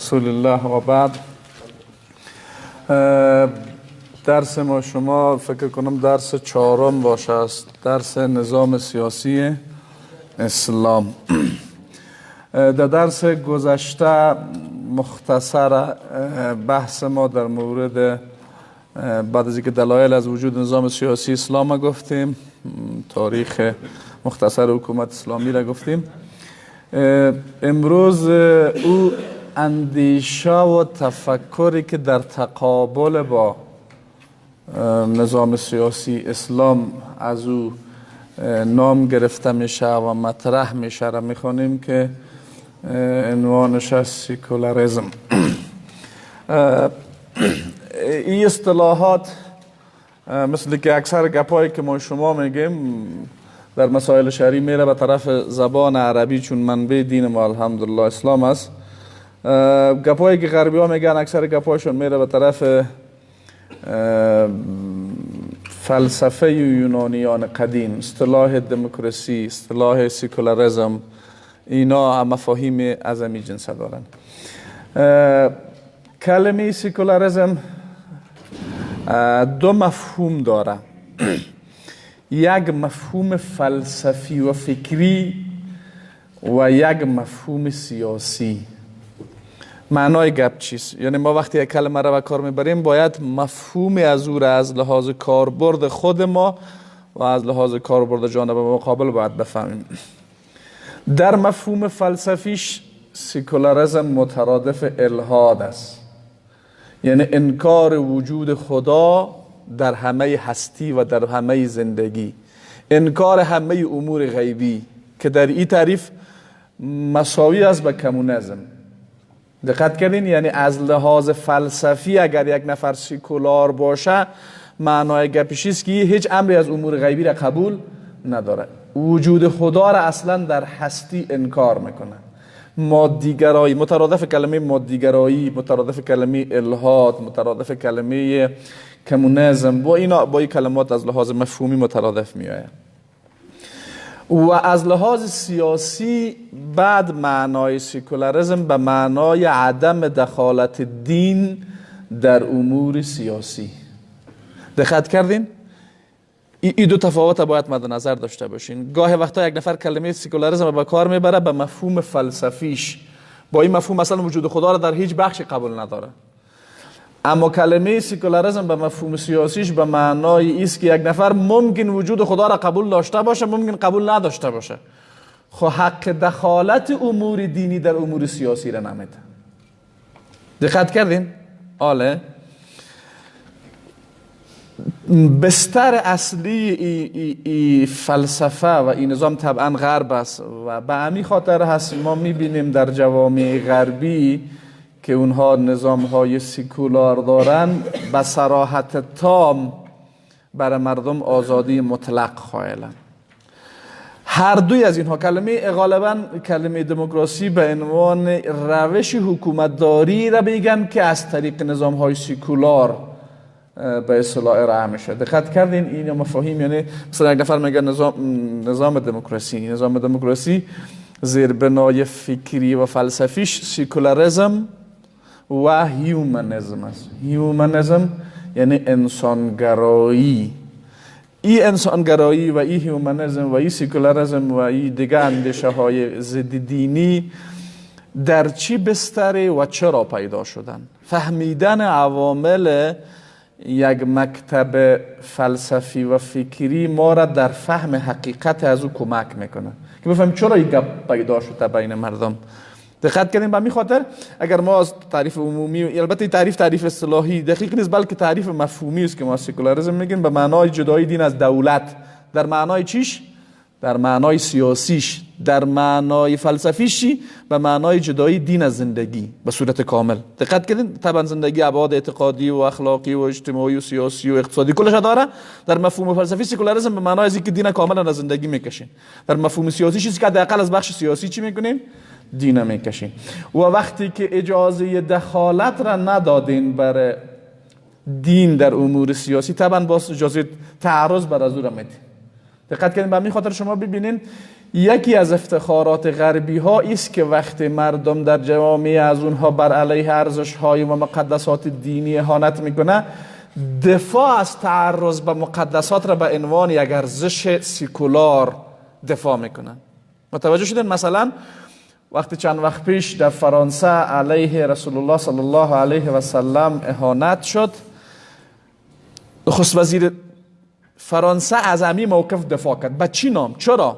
رسول الله و بعد. درس ما شما فکر کنم درس چهارم باشه است، درس نظام سیاسی اسلام. در درس گذشته مختصر بحث ما در مورد بعد از اینکه دلایل از وجود نظام سیاسی اسلام گفتیم، تاریخ مختصر حکومت اسلامی را گفتیم. امروز او اندیشه و تفکری که در تقابل با نظام سیاسی اسلام از او نام گرفته میشه و مطرح میشه را میخوانیم که عنوانش است سیکولاریسم. این اصطلاحات مثل که اکثر گپایی که ما شما میگیم در مسائل شرعی میره به طرف زبان عربی، چون منبع دین ما الحمدلله اسلام است. گپایی که غربی ها میگن اکثر گپایشون میره به طرف فلسفه یونانیان قدیم، اصطلاح دموکراسی، اصطلاح سیکولاریسم، اینا مفاهیم از امی جنس دارن. کلمه سیکولاریسم دو مفهوم داره، یک مفهوم فلسفی و فکری و یک مفهوم سیاسی. معنای گپ چیست؟ یعنی ما وقتی یک کلمه را به کار میبریم باید مفهوم از او را از لحاظ کاربرد خود ما و از لحاظ کاربرد جانب مقابل باید بفهمیم. در مفهوم فلسفیش سیکولاریسم مترادف الحاد است، یعنی انکار وجود خدا در همه هستی و در همه زندگی، انکار همه امور غیبی که در این تعریف مساوی است به کمونیسم. دقت کردین؟ یعنی از لحاظ فلسفی اگر یک نفر سیکولار باشه معنای گپش است که هیچ امری از امور غیبی را قبول نداره، وجود خدا را اصلا در هستی انکار میکنه. مادیگرایی مترادف کلمه مادیگرایی، مترادف کلمه الحاد، مترادف کلمه کمونیسم، با اینا با این کلمات از لحاظ مفهومی مترادف میآید. و از لحاظ سیاسی بعد معنای سیکولاریسم به معنای عدم دخالت دین در امور سیاسی. دقت کردین؟ این دو تفاوت باید مد نظر داشته باشین. گاه وقتا یک نفر کلمه سیکولاریسم به کار میبره به مفهوم فلسفیش، با این مفهوم اصلا وجود خدا را در هیچ بخشی قبول نداره. اما کلمه سیکولاریسم به مفهوم سیاسیش به معنای است که یک نفر ممکن وجود خدا را قبول داشته باشه، ممکن قبول نداشته باشه، خو حق دخالت امور دینی در امور سیاسی را نمیده. دقت کردین؟ آله بستر اصلی ای فلسفه و این نظام طبعا غرب است و به همین خاطر هست ما میبینیم در جوامع غربی که اونها نظام های سیکولار دارن به صراحت تام برای مردم آزادی مطلق قائلن. هر دوی از اینها کلمه غالبا کلمه دموکراسی به عنوان روش حکومتداری را میگن که از طریق نظام های سیکولار به اصطلاح ارائه میشه. دقت کردین؟ این مفاهیم، یعنی مثلا یک نفر میگه نظام دموکراسی، نظام دموکراسی زیربنای فکری و فلسفیش سیکولاریسم و هیومنیزم است. هیومنیزم یعنی انسانگرایی. این انسانگرایی و این هیومنیزم و این سیکولاریسم و این دیگه اندیشه های ضد دینی در چی بستره و چرا پیدا شدن؟ فهمیدن عوامل یک مکتب فلسفی و فکری ما را در فهم حقیقت از او کمک میکنه که بفهمیم چرا این گپ پیدا شده بین مردم. دقت کردیم؟ به همین خاطر اگر ما از تعریف عمومی، البته تعریف اصطلاحی دقیق نیست، بلکه تعریف مفهومی است که ما سکولاریسم میگیم به معنای جدایی دین از دولت، در معنای چیش؟ در معنای سیاسیش، در معنای فلسفیش به معنای جدایی دین از زندگی به صورت کامل. دقت کردین؟ طبعا زندگی ابعاد اعتقادی و اخلاقی و اجتماعی و سیاسی و اقتصادی کلش داره. در مفهوم فلسفی سکولاریسم به معنای از اینکه دین کاملا از زندگی میکشین. در مفهوم سیاسی چیزی که حداقل از بخش سیاسی چی میکنین؟ دین میکشین. و وقتی که اجازه دخالت را ندادین برای دین در امور سیاسی، طبعا باز اجازه تعرض بر از او را میدین. دقت کردین؟ به همین خاطر شما ببینین یکی از افتخارات غربی ها است که وقتی مردم در جوامع از اونها بر علیه ارزش های و مقدسات دینی اهانت میکنه، دفاع از تعرض به مقدسات را به عنوان یک ارزش سیکولار دفاع میکنن. متوجه شدین؟ مثلا وقتی چند وقت پیش در فرانسه علیه رسول الله صلی الله علیه و سلم اهانت شد، نخست وزیر فرانسه از امی موقف دفاع کرد. به چی نام؟ چرا؟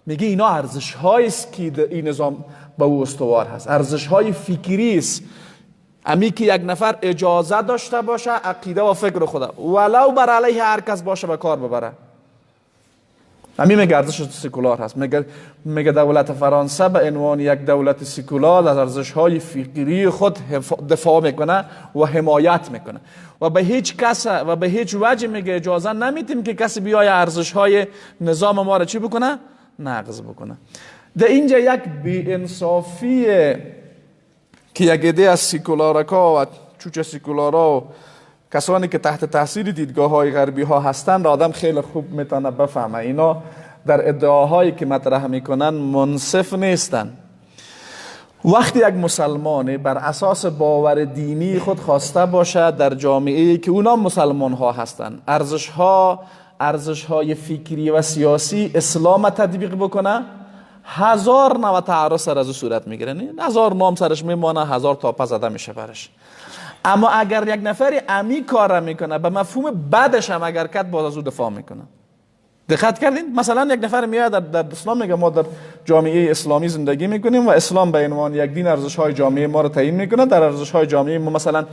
میگه اینا ارزش های است که این نظام به او استوار هست، ارزش های فکری است. امی که یک نفر اجازه داشته باشه عقیده و فکر خدا ولو بر علیه هر کس باشه به کار ببره، امی میگه ارزش سکولار هست. میگه دولت فرانسه به عنوان یک دولت سکولار از ارزش های فکری خود دفاع میکنه و حمایت میکنه و به هیچ کس و به هیچ وجه میگه اجازه نمیتیم که کسی بیای ارزش های نظام ما را چی بکنه؟ نقض بکنه. در اینجا یک بی‌انصافی که یک عده از سیکولارکا و چوچ سیکولارا و کسانی که تحت تاثیر دیدگاه های غربی ها هستند آدم خیلی خوب میتونه بفهمه. اینا در ادعاهایی که مطرح میکنن منصف نیستن. وقتی یک مسلمان بر اساس باور دینی خود خواسته باشد در جامعه که اونا مسلمان ها هستند ارزش های فکری و سیاسی اسلام تطبیق بکنه، هزار نوع تعرض سر از او صورت میگیره، هزار نام سرش میمانه، هزار تاپه زده میشه برش. اما اگر یک نفری امی کار میکنه به مفهوم بدش هم اگر کد باز از او دفاع میکنه. دقت کردین؟ مثلا یک نفر میاد در اسلام میگه ما در جامعه اسلامی زندگی میکنیم و اسلام به عنوان یک دین ارزش های جامعه ما رو تعیین میکنه. در ارزش های جامعه ما مثلا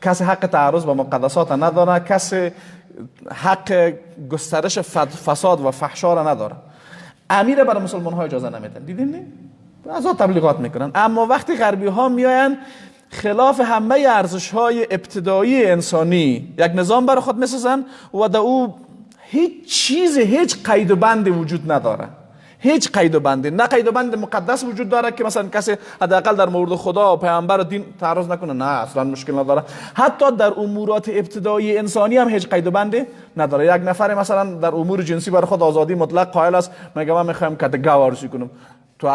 کسی حق تعرض به مقدسات نداره، کسی حق گسترش فساد و فحشا را نداره. امیر برای مسلمان ها اجازه نمیدن. دیدین نه؟ از تبلیغات میکنن. اما وقتی غربی ها میاین خلاف همه ارزش های ابتدایی انسانی یک نظام برای خود میسازن و در او هیچ چیز، هیچ قید و بندی وجود نداره. هیچ قید و بندی، نه قید و بند مقدس وجود داره که مثلا کسی حداقل در مورد خدا و پیامبر و دین تعرض نکنه، نه اصلا مشکل نداره. حتی در امورات ابتدایی انسانی هم هیچ قید و بندی نداره. یک نفر مثلا در امور جنسی برای خود آزادی مطلق قائل است، میگه من میخوام کت گاو عروسی کنم. تو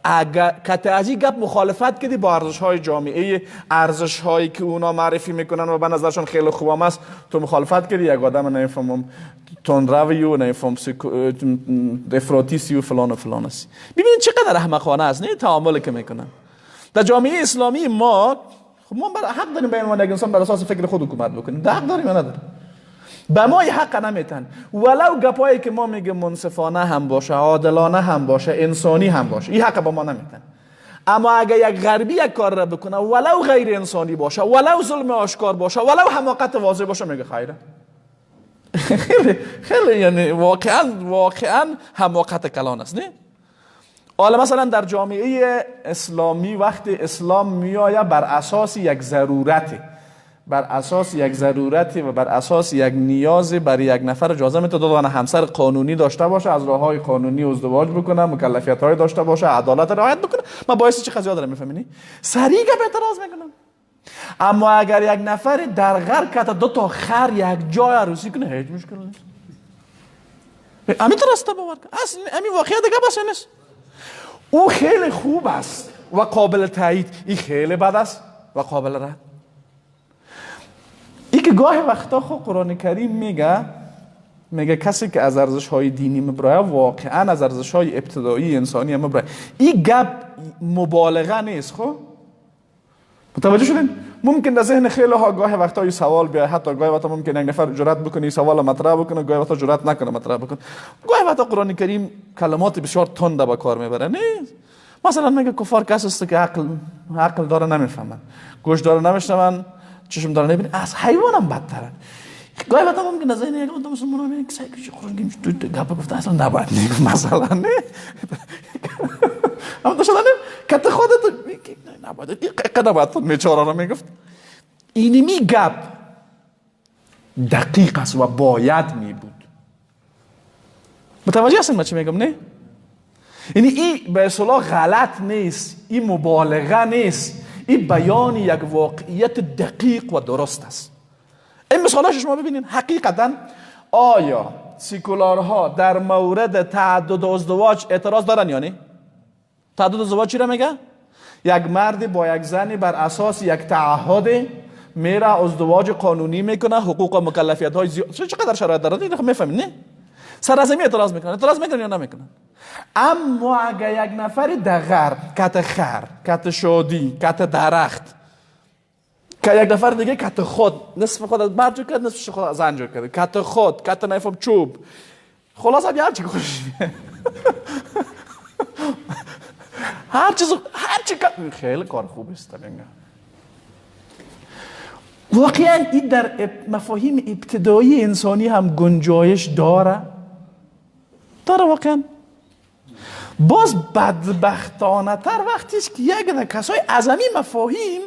اگر کت از این گپ مخالفت کردی با ارزش های جامعه، ارزش هایی که اونا معرفی میکنن و به نظرشون خیلی خوب است، تو مخالفت کردی، یک آدم نمیفهمم تندروی و نمیفهم افراطی و فلان و فلان است. ببینید چقدر احمقانه است نه تعامل که میکنن در جامعه اسلامی ما. خب ما حق داریم به عنوان یک انسان بر اساس فکر خود حکومت بکنیم، حق داریم یا نداریم؟ به ما حق نمیتن. ولو گپایی که ما میگه منصفانه هم باشه، عادلانه هم باشه، انسانی هم باشه، این حق به ما نمیتن. اما اگه یک غربی یک کار را بکنه ولو غیر انسانی باشه، ولو ظلم آشکار باشه، ولو حماقت واضح باشه، میگه خیره. خیلی خیلی یعنی واقعا حماقت کلان است نه؟ حالا مثلا در جامعه اسلامی وقتی اسلام میآید بر اساس یک ضرورتی، بر اساس یک ضرورتی و بر اساس یک نیاز برای یک نفر اجازه میده دو همسر قانونی داشته باشه، از راه‌های قانونی ازدواج بکنه، مکلفیت‌های داشته باشه، عدالت رعایت بکنه. ما باعث چه قضیه دارم میفهمینی؟ سریع گپ اعتراض میکنم. اما اگر یک نفر در غرب که دو تا خر یک جای عروسی کنه هیچ مشکل نیست. امی درسته باور کن، اصلا امی واقعیت دیگه باشه نیست. او خیلی خوب است و قابل تایید، این خیلی بد است و قابل رد. ای که گاهی وقتا خب قرآن کریم میگه کسی که از ارزش های دینی مبرایه واقعا از ارزش های ابتدایی انسانی مبرایه. این گپ مبالغه نیست. خب متوجه شدین؟ ممکن در ذهن خیلی ها گاهی وقتا یه سوال بیاد، حتی گاهی وقتا ممکن یک نفر جرأت بکنه این سوال مطرح بکنه، گاهی وقتا جرأت نکنه مطرح بکنه. گاهی وقتا قرآن کریم کلمات بسیار تند به کار میبره. نه مثلا میگه کفار کسی است که عقل داره نمیفهمن، گوش داره نمیشنون، چشم داره نمیبینه، از حیوان هم بدترن. گاهی وقتا ممکن ذهن یک آدم مسلمان میگه که سعی قرآن کریم تو گپ گفته اصلا نباید میگفت مثلا، نه اما تو شدن که خودت نباید قدر باید میچاره رو میگفت. اینمی گپ دقیق است و باید میبود. متوجه هستین من چی میگم؟ نه یعنی این به اصطلاح غلط نیست، این مبالغه نیست، این بیان یک واقعیت دقیق و درست است. این مثالاش شما ببینین حقیقتا آیا سیکولارها در مورد تعدد ازدواج اعتراض دارن؟ یعنی تعدد ازدواج چی را میگه؟ یک مرد با یک زنی بر اساس یک تعهد میره ازدواج قانونی میکنه، حقوق و مکلفیت های زیاد، چقدر شرایط داره دیگه میفهمین نه؟ سر از اعتراض میکنن، اعتراض میکنن یا نمیکنن؟ اما اگه یک نفری در غرب کت خر، کت شادی، کت درخت، که یک نفر دیگه کت خود، نصف خود از مرد جور کرد، نصف خود از زن جور کرد، کت خود، کت نفهم چوب، خلاص هم هر چی خوش، هر چیز، هر چی خیلی کار خوب است. واقعا این در مفاهیم ابتدایی انسانی هم گنجایش داره، داره واقعا. باز بدبختانه تر وقتی است که یک در کسای از همین مفاهیم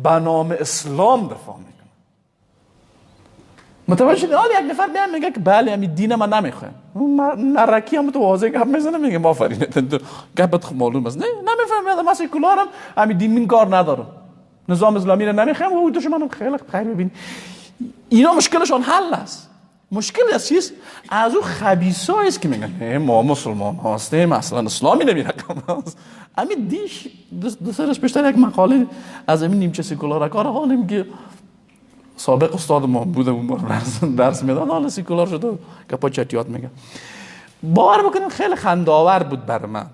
به نام اسلام دفاع میکنه. متوجه شدید؟ یک نفر میاد میگه که بله همین دین من نمیخوایم، نرکی هم تو واضح گپ میزنه، میگه ما آفرین گپت معلوم است، نه نمیفهمم من سکولارم، همین دین من کار ندارم، نظام اسلامی رو نمیخوایم و دشمنم. خیلی خیر ببین اینا مشکلشان حل است. مشکل از چیست؟ از او خبیثایی است که میگن ما مسلمان هستیم، اصلا اسلامی نمیرقم است. همین دیش دو سرش بیشتر یک مقاله از همین نیمچه سکولارکار حالیم که سابق استاد ما بوده، اون درس میداد، حالا سکولار شده گپا چتیات میگه. باور بکنیم خیلی خندآور بود بر من.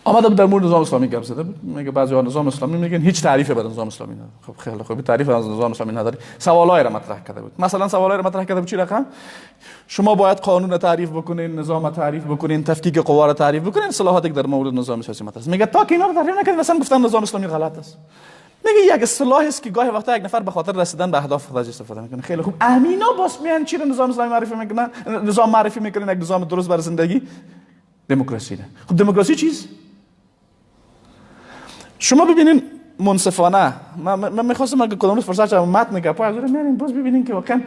آمده بود در مورد نظام اسلامی گپ زده بود، میگه بعضی نظام اسلامی میگن هیچ تعریفی بر نظام اسلامی نداره. خب خیلی خوب، تعریف از نظام اسلامی نداره. سوالای را مطرح کرده بود، مثلا سوالای را مطرح کرده بود چی رقم؟ شما باید قانون تعریف بکنین، نظام تعریف بکنین، تفکیک قوا را تعریف بکنین، اصطلاحاتی که در مورد نظام سیاسی مطرح است. میگه تا که اینا رو تعریف نکردین مثلا گفتن نظام اسلامی غلط است. میگه یک اصطلاحی است که گاهی وقتا یک نفر به خاطر رسیدن به اهداف خود استفاده میکنه. خیلی خوب، امینا باز میان چی رو نظام اسلامی معرفی میکنن؟ نظام معرفی میکنن یک نظام درست برای زندگی، دموکراسی. خب دموکراسی چیز؟ شما ببینین منصفانه، من میخواستم اگه کدام روز فرصت شد متن گپای از اون میاریم باز ببینین که واقعا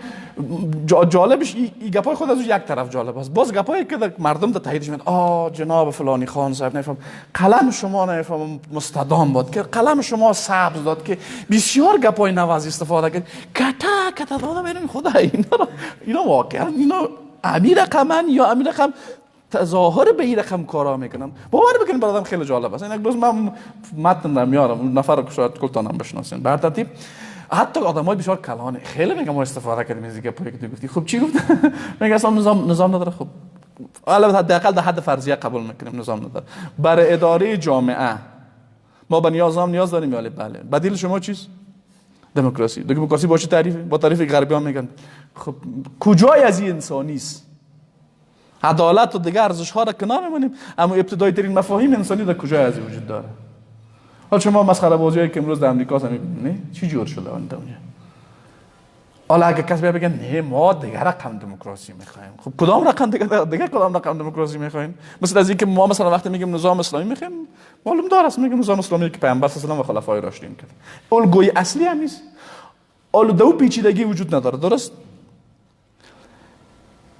جالبش این گپای خود از یک طرف جالب است، باز گپایی که مردم در تاییدش میاد، آ جناب فلانی خان صاحب نفهم قلم شما نفهم مستدام بود که قلم شما سبز داد که بسیار گپای نواز استفاده کرد، کتا کتا داده ببینین خدا اینا واقعا اینا امیر رقمن یا امیر رقم تظاهر به این رقم کارا میکنن. باور بکنین برادرم خیلی جالب است. این یک روز من متن رو میارم، اون نفر رو شاید کلتان هم بشناسین. بر ترتیب حتی آدمای بسیار کلانه خیلی میگم ما استفاده کردیم از گپایی که تو گفتی. خب چی گفت؟ میگه اصلا نظام نداره. خب البته حداقل در حد فرضیه قبول میکنیم نظام نداره. برای اداره جامعه ما به نظام نیاز داریم یا بله. بدیل شما چیست؟ دموکراسی. دموکراسی با چه تعریفی؟ با تعریف غربی ها میگن. خب کجای از این انسانی است؟ عدالت و دیگر ارزش ها را کنار میمونیم، اما ابتدایی ترین مفاهیم انسانی در کجای از وجود داره؟ حالا شما مسخره بازیایی که امروز در امریکا هم میبینید نه چی جور شده اونجا. حالا اگه کسی بگه نه ما دیگر رقم دموکراسی میخوایم، خب کدام رقم دیگه کدام رقم دموکراسی میخوایم؟ مثل از اینکه ما مثلا وقتی میگیم نظام اسلامی میخوایم، معلوم دار است میگیم نظام اسلامی که پیامبر صلی الله علیه و خلفای راشدین کرد، الگوی اصلی هم نیست، الگو پیچیدگی وجود نداره، درست؟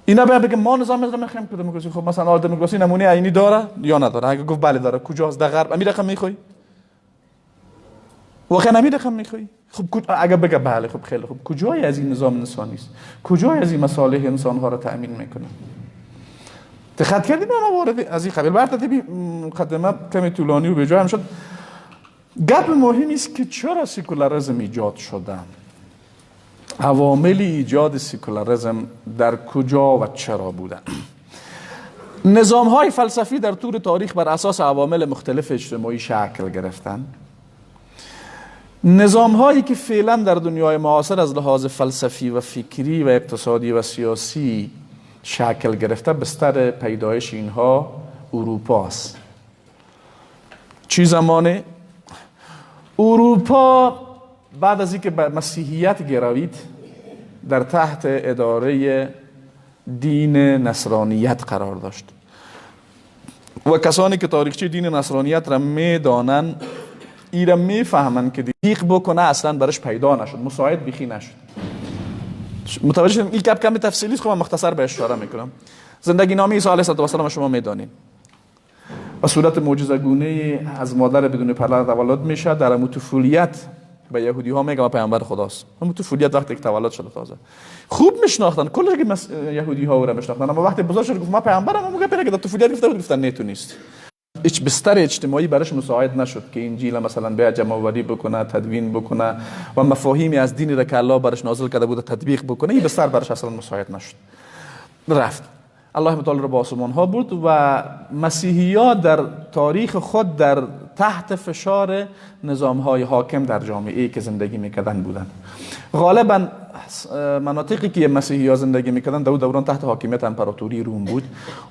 اینا باید بگه ما نظام اسلامی میخوایم که دموکراسی. خب مثلا دموکراسی نمونه عینی داره یا نداره؟ اگه گفت بله داره، کجاست؟ در غرب. امیر رقم میخوای؟ واقعا امیر رقم میخوای؟ خب اگه بگه بله، خب خیلی خب کجای از این نظام انسانی است؟ کجای از این مصالح انسان ها را تأمین میکنه؟ دقت کردیم ما وارد از این قبیل برترتیبی مقدمه کمی طولانی و به جای هم شد. گپ مهم است که چرا سکولاریسم ایجاد شده؟ عوامل ایجاد سکولاریسم در کجا و چرا بودن؟ نظام های فلسفی در طول تاریخ بر اساس عوامل مختلف اجتماعی شکل گرفتن. نظام هایی که فعلا در دنیای معاصر از لحاظ فلسفی و فکری و اقتصادی و سیاسی شکل گرفته، بستر پیدایش اینها اروپا است. چی زمانه؟ اروپا بعد از اینکه به مسیحیت گروید در تحت اداره دین نصرانیت قرار داشت و کسانی که تاریخچه دین نصرانیت را میدانند ای را میفهمند که دیق بکنه اصلا برش پیدا نشد، مساعد بیخی نشد. متوجه شدید؟ این کپ کمی تفصیلی است، خب من مختصر به اشاره میکنم. زندگی نامه عیسی علیه السلام شما میدانید و صورت معجزه گونه از مادر بدون پدر تولد میشه، در طفولیت به یهودی ها میگه پیامبر خداست. هم طفولیت وقتی که تولد شده تازه خوب میشناختن، کلش که یهودی ها او را میشناختن، اما وقتی بزرگ شد گفت ما پیامبرم، میگه پیره که در طفولیت گفته بود، گفتن نه تو نیست. هیچ بستر اجتماعی براش مساعد نشد که انجیل مثلا بیا جمع آوری بکنه، تدوین بکنه و مفاهیمی از دینی را که الله براش نازل کرده بود تطبیق بکنه. این بستر براش اصلا مساعد نشد. رفت الله تعالی را با آسمان ها بود و مسیحی ها در تاریخ خود در تحت فشار نظام های حاکم در جامعه که زندگی میکردن بودند. غالبا مناطقی که مسیحی ها زندگی میکردن در دوران تحت حاکمیت امپراتوری روم بود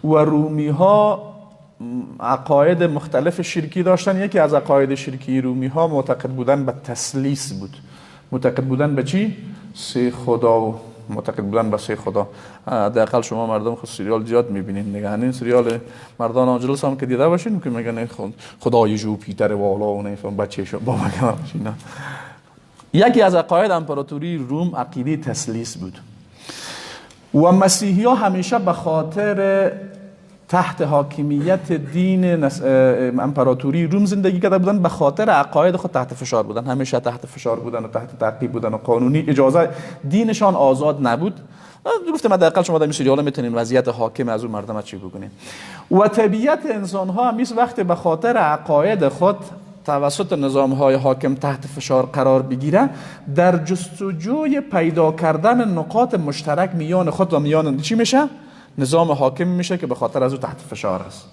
و رومی ها عقاید مختلف شرکی داشتن. یکی از عقاید شرکی رومی ها معتقد بودن به تثلیث بود. معتقد بودن به چی؟ سه خدا و معتقد بودن به سه خدا. حداقل شما مردم خود سریال زیاد میبینین دیگه، این سریال مردان آنجلس هم که دیده باشین که میگن خدای جوپیتر والا و نفهم بچه شو بابا اینا. یکی از عقاید امپراتوری روم عقیده تثلیث بود و مسیحی ها همیشه به خاطر تحت حاکمیت دین امپراتوری روم زندگی کرده بودن، به خاطر عقاید خود تحت فشار بودن، همیشه تحت فشار بودن و تحت تعقیب بودن و قانونی اجازه دینشان آزاد نبود. گفتم حداقل شما در این سریال میتونین وضعیت حاکم از اون مردم چی بکنین. و طبیعت انسان ها همیشه وقتی به خاطر عقاید خود توسط نظام های حاکم تحت فشار قرار بگیره، در جستجوی پیدا کردن نقاط مشترک میان خود و میان چی میشه؟ نظام حاکم میشه که به خاطر از او تحت فشار است.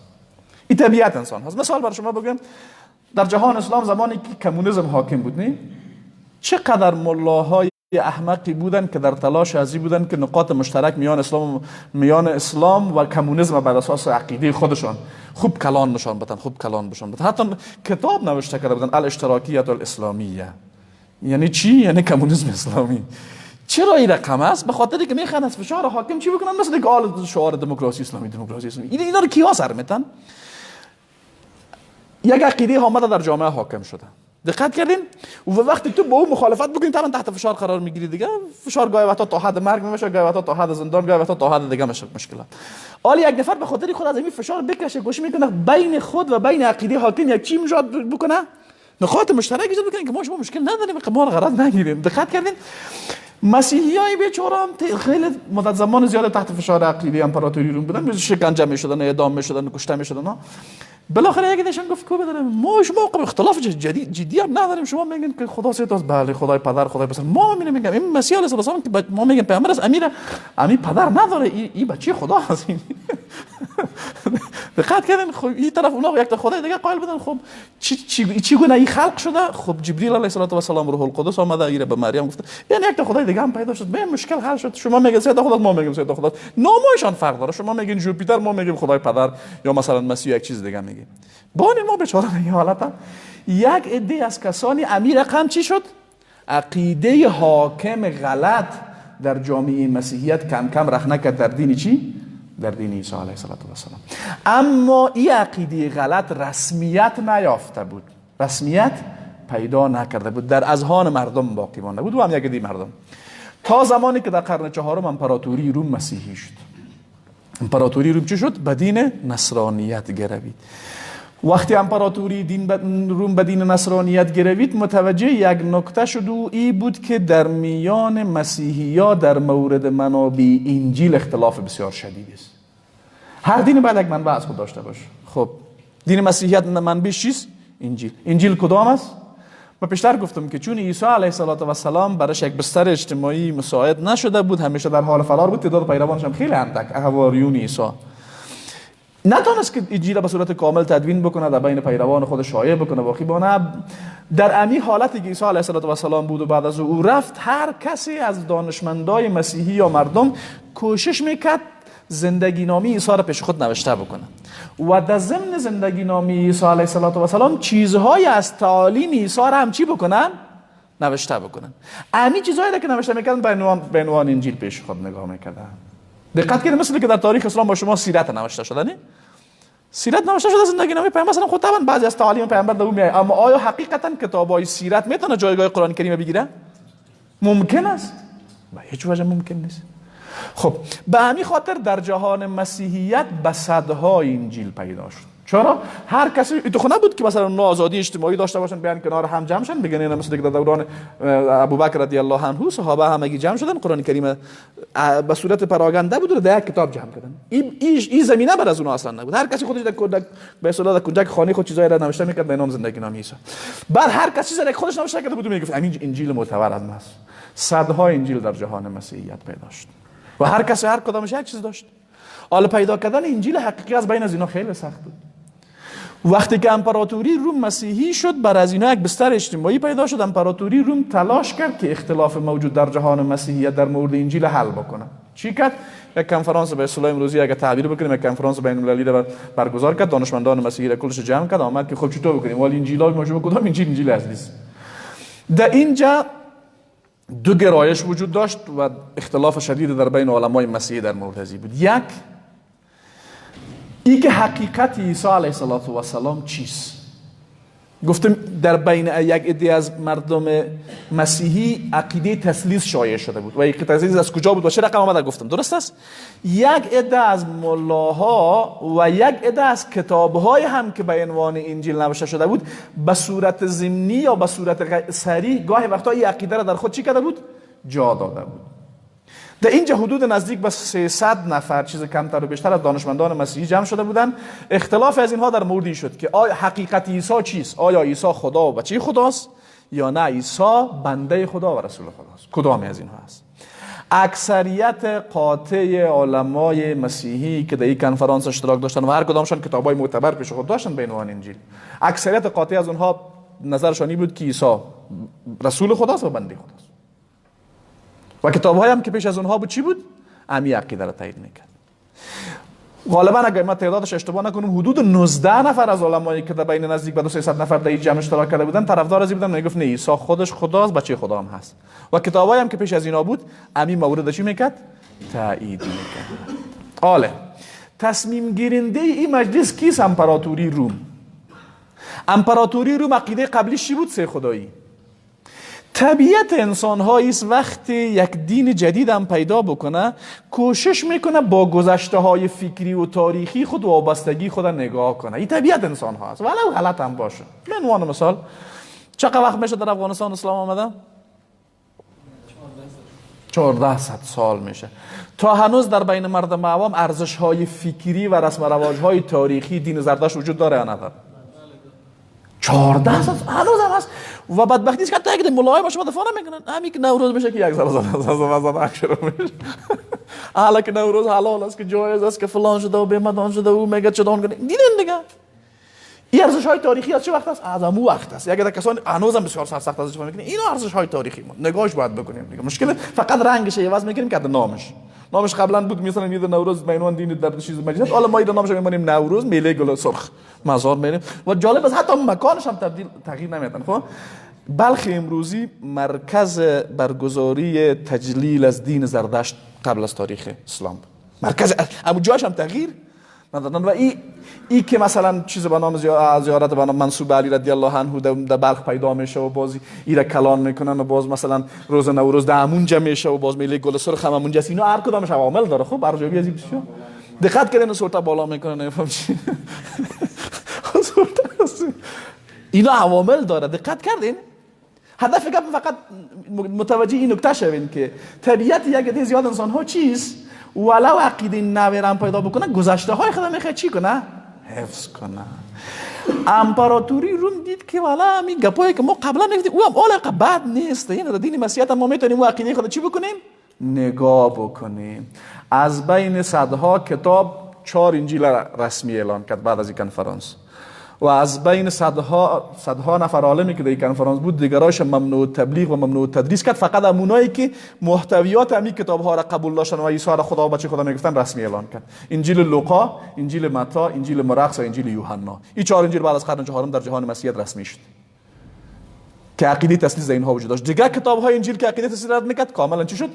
این طبیعت انسان هست. مثال برای شما بگم، در جهان اسلام زمانی که کمونیسم حاکم بود، نه چقدر ملاهای احمقی بودن که در تلاش ازی بودن که نقاط مشترک میان اسلام و کمونیسم بر اساس عقیده خودشان خوب کلان نشان بدن، خوب کلان بشان بدن. حتی کتاب نوشته کرده بودن الاشتراکیت الاسلامیه. یعنی چی؟ یعنی کمونیسم اسلامی. چرا این رقم است؟ به خاطر که میخوان از فشار حاکم چی بکنن؟ مثل که آل شعار دموکراسی اسلامی، دموکراسی اسلامی. اینا رو کیا سر میتن؟ یک عقیده آمده در جامعه حاکم شده. دقت کردین؟ و وقتی تو با او مخالفت بکنی طبعا تحت فشار قرار میگیری دیگه. فشار گاهی وقتا تا حد مرگ میشه، گاهی وقتا تا حد زندان، گاهی وقتا تا حد دیگه میشه مشکلات. حالا یک نفر به خاطر خود از این فشار بکشه، گوش میکنه بین خود و بین عقیده حاکم یک چی ایجاد بکنه؟ نقاط مشترک ایجاد بکنه که ما شما مشکل نداریم، ما رو غرض نگیریم. دقت کردین؟ مسیحیای بیچاره هم خیلی مدت زمان زیاد تحت فشار عقیده امپراتوری روم بودن، شکنجه میشدن، اعدام میشدن، کشته میشدن. بالاخره یکی دیشان گفت کو بدارم ما شما اختلاف جدی هم نداریم، شما میگین که خدا سه تاست، بله خدای پدر خدای پسر، ما میگیم این مسیح علیه السلام که ما میگیم پیامبر است، امیر امی پدر نداره، این بچه خدا هست. دقت کردین؟ خب این طرف اونا یک تا خدای دیگه قائل بودن. خب چی گونه این خلق شده؟ خب جبرئیل علیه السلام روح القدس آمده ایره به مریم گفته، یعنی یک تا خدای دیگه هم پیدا شد، به مشکل حل شد. شما میگین سه تا خدا، ما میگیم سه تا خدا، نامشان فرق داره. شما میگین جوپیتر، ما میگیم خدای پدر، یا مثلا مسیح یک چیز دیگه میگیم. با ما بیچاره این حالت یک عده از کسانی امیر رقم چی شد؟ عقیده حاکم غلط در جامعه مسیحیت کم کم رخنه کرد در دین چی؟ در دین عیسی علیه السلام. اما این عقیده غلط رسمیت نیافته بود، رسمیت پیدا نکرده بود، در اذهان مردم باقی مانده بود و هم یک عده مردم تا زمانی که در قرن چهارم امپراتوری روم مسیحی شد. امپراتوری روم چی شد؟ به دین نصرانیت گروید. وقتی امپراتوری دین روم به دین نصرانیت گروید، متوجه یک نکته شد و ای بود که در میان مسیحی ها در مورد منابع انجیل اختلاف بسیار شدید است. هر دین باید یک منبع از خود داشته باشه. خب دین مسیحیت منبعش چیست؟ انجیل. انجیل کدام است؟ من پیشتر گفتم که چون عیسی علیه السلام براش یک بستر اجتماعی مساعد نشده بود، همیشه در حال فرار بود، تعداد پیروانش هم خیلی اندک، حواریون عیسی، نتونست که انجیل به صورت کامل تدوین بکنه، در بین پیروان خود شایع بکنه باقی بانه. در امی حالتی که عیسی علیه السلام بود و بعد از او رفت، هر کسی از دانشمندای مسیحی یا مردم کوشش میکرد زندگی نامی عیسی را پیش خود نوشته بکنه و در ضمن زندگی نامی عیسی علیه السلام چیزهای از تعالیم عیسی را هم چی بکنن؟ نوشته بکنن. امی چیزهایی را که نوشته میکردن به عنوان انجیل پیش خود نگاه میکردن. دقت کنید، مثل که در تاریخ اسلام با شما سیرت نوشته شده، نه؟ سیرت نوشته شده، زندگی نامه پیامبر مثلا خود طبعا بعضی از تعالیم پیامبر در اون میاد، اما آیا حقیقتا کتابای سیرت میتونه جایگاه قرآن کریم بگیره؟ ممکن است؟ به هیچ وجه ممکن نیست. خب به همین خاطر در جهان مسیحیت به صدها انجیل پیدا شد. چرا؟ هر کسی تو خونه بود که مثلا اونا آزادی اجتماعی داشته باشن، بیان کنار هم جمع شن، بگن اینا مثل در دوران ابوبکر رضی الله عنه صحابه همگی جمع شدن، قرآن کریم به صورت پراگنده بود و در یک کتاب جمع کردن. این زمینه بر از اونها اصلا نبود. هر کسی خودش در به اصطلاح در کنجک خانه خود چیزایی را نوشته میکرد به نام زندگی نامه عیسی. بعد هر کسی چیزی را خودش نوشته کرده بود میگفت همین انجیل معتبر از ماست. صدها انجیل در جهان مسیحیت پیدا شد و هر کسی هر کدامش یک چیز داشت. حالا پیدا کردن انجیل حقیقی از بین از اینا خیلی سخت بود. وقتی که امپراتوری روم مسیحی شد، بر از اینا یک بستر اجتماعی پیدا شد. امپراتوری روم تلاش کرد که اختلاف موجود در جهان مسیحیت در مورد انجیل حل بکنه. چی کرد؟ یک کنفرانس به اصطلاح امروزی اگه تعبیر بکنیم، یک کنفرانس بین المللی را برگزار کرد، دانشمندان مسیحی را کلش جمع کرد، آمد که خب چطور بکنیم، ولی انجیلای ما شما کدام انجیل انجیل اصلی است؟ در اینجا دو گرایش وجود داشت و اختلاف شدید در بین علمای مسیحی در مورد ازی بود. یک ای که حقیقت عیسی علیه السلام چیست؟ گفتم در بین یک عده از مردم مسیحی عقیده تثلیث شایع شده بود و عقیده تثلیث از کجا بود و چه رقم آمده گفتم، درست است؟ یک عده از ملاها و یک عده از کتاب‌های هم که به عنوان انجیل نوشته شده بود به صورت ضمنی یا به صورت صریح گاهی وقتا این عقیده را در خود چی کرده بود؟ جا داده بود. در اینجا حدود نزدیک به 300 نفر، چیز کمتر و بیشتر، از دانشمندان مسیحی جمع شده بودند. اختلاف از اینها در موردی شد که آیا حقیقت عیسی چیست؟ آیا عیسی خدا و بچه خداست یا نه عیسی بنده خدا و رسول خداست؟ کدام از اینها است؟ اکثریت قاطع علمای مسیحی که در این کنفرانس اشتراک داشتن و هر کدامشان کتابای معتبر پیش خود داشتن به عنوان انجیل، اکثریت قاطع از اونها نظرشان این بود که عیسی رسول خداست و بنده خداست. و کتاب‌های هم که پیش از اونها بود چی بود؟ امی عقیده را تایید میکرد. غالبا اگر ما تعدادش اشتباه نکنم حدود 19 نفر از علمایی که در بین نزدیک به 200 نفر در این جمع اشتراک کرده بودن طرفدار از این بودن، میگفت نه عیسی خودش خداست، بچه خدا هم هست. و کتاب‌های هم که پیش از اینا بود امی مورد چی میکرد؟ تایید میکرد. آله تصمیم گیرنده این مجلس کیست؟ امپراتوری روم. امپراتوری روم عقیده قبلیش چی بود؟ سه خدایی. طبیعت انسان هاییست وقتی یک دین جدید هم پیدا بکنه کوشش میکنه با گذشته های فکری و تاریخی خود و وابستگی خود نگاه کنه. این طبیعت انسان ها است، ولو غلط هم باشه. به عنوان مثال چقدر وقت میشه در افغانستان اسلام آمده؟ 1400 سال میشه. تا هنوز در بین مردم عوام ارزش های فکری و رسم و رواج های تاریخی دین زردشت وجود داره یا نداره؟ 14 هنوز هم هست. و بدبختی است که حتی اگه ملاهای ما شما دفاع نمیکنن. همین که نوروز میشه که یک ذره زده شروع میشه، حالا که نوروز حلال است که جایز است که فلان شده و بیمدان شده و میگه چدان کنه. دیدن دیگه این ارزش های تاریخی از چه وقت است؟ از امو وقت است. اگه کسان هنوز هم بسیار سرسخت ازش دفاع میکنن، اینا ارزش های تاریخی ما نگاهش باید بکنیم دیگه. مشکل فقط رنگش عوض میکنیم که نامش قبلا بود مثلا عید نوروز به عنوان دین در چیز مجلس، حالا ما این نامش میمونیم نوروز میله گل سرخ مزار میریم. و جالب است حتی مکانش هم تبدیل تغییر نمیدن. خب بلخ امروزی مرکز برگزاری تجلیل از دین زردشت قبل از تاریخ اسلام، مرکز اما جاش هم تغییر ندادن. و ای که مثلا چیز به نام زیارت به نام منصوب علی رضی الله عنه در بلخ پیدا میشه و باز ای را کلان میکنن و باز مثلا روز نوروز در همونجا میشه و باز میله گل سرخ هم همونجا، اینا هر کدامش عوامل داره. خب ارزیابی از این بسیار دقت کردن، سورتا بالا میکنن نفهم چی اینا عوامل داره. دقت کردین؟ هدف گپ فقط متوجه این نکته شوین که طبیعت یک عده زیاد انسان ها چیست، ولو عقیده نوی را پیدا بکنه گذشته های خود میخواد چی کنه؟ حفظ کنه. امپراتوری روم دید که والا همین گپایی که ما قبلا نگفتیم او هم علاقه بد نیست، یعنی در دین مسیحیت ما میتونیم او عقیده خود چی بکنیم؟ نگاه بکنیم. از بین صدها کتاب 4 انجیل رسمی اعلان کرد بعد از این کنفرانس، و از بین صدها نفر عالمی که در این کنفرانس بود دیگرایش ممنوع تبلیغ و ممنوع تدریس کرد. فقط همونایی که محتویات همین کتاب ها را قبول داشتن و عیسی را خدا و بچه خدا میگفتن رسمی اعلان کرد. انجیل لوقا، انجیل متی، انجیل مرقس و انجیل یوحنا. این 4 انجیل بعد از قرن چهارم در جهان مسیحیت رسمی شد که عقیده تثلیث در اینها وجود داشت. دیگر کتاب های انجیل که عقیده تثلیث رد میکرد کاملا چی شد؟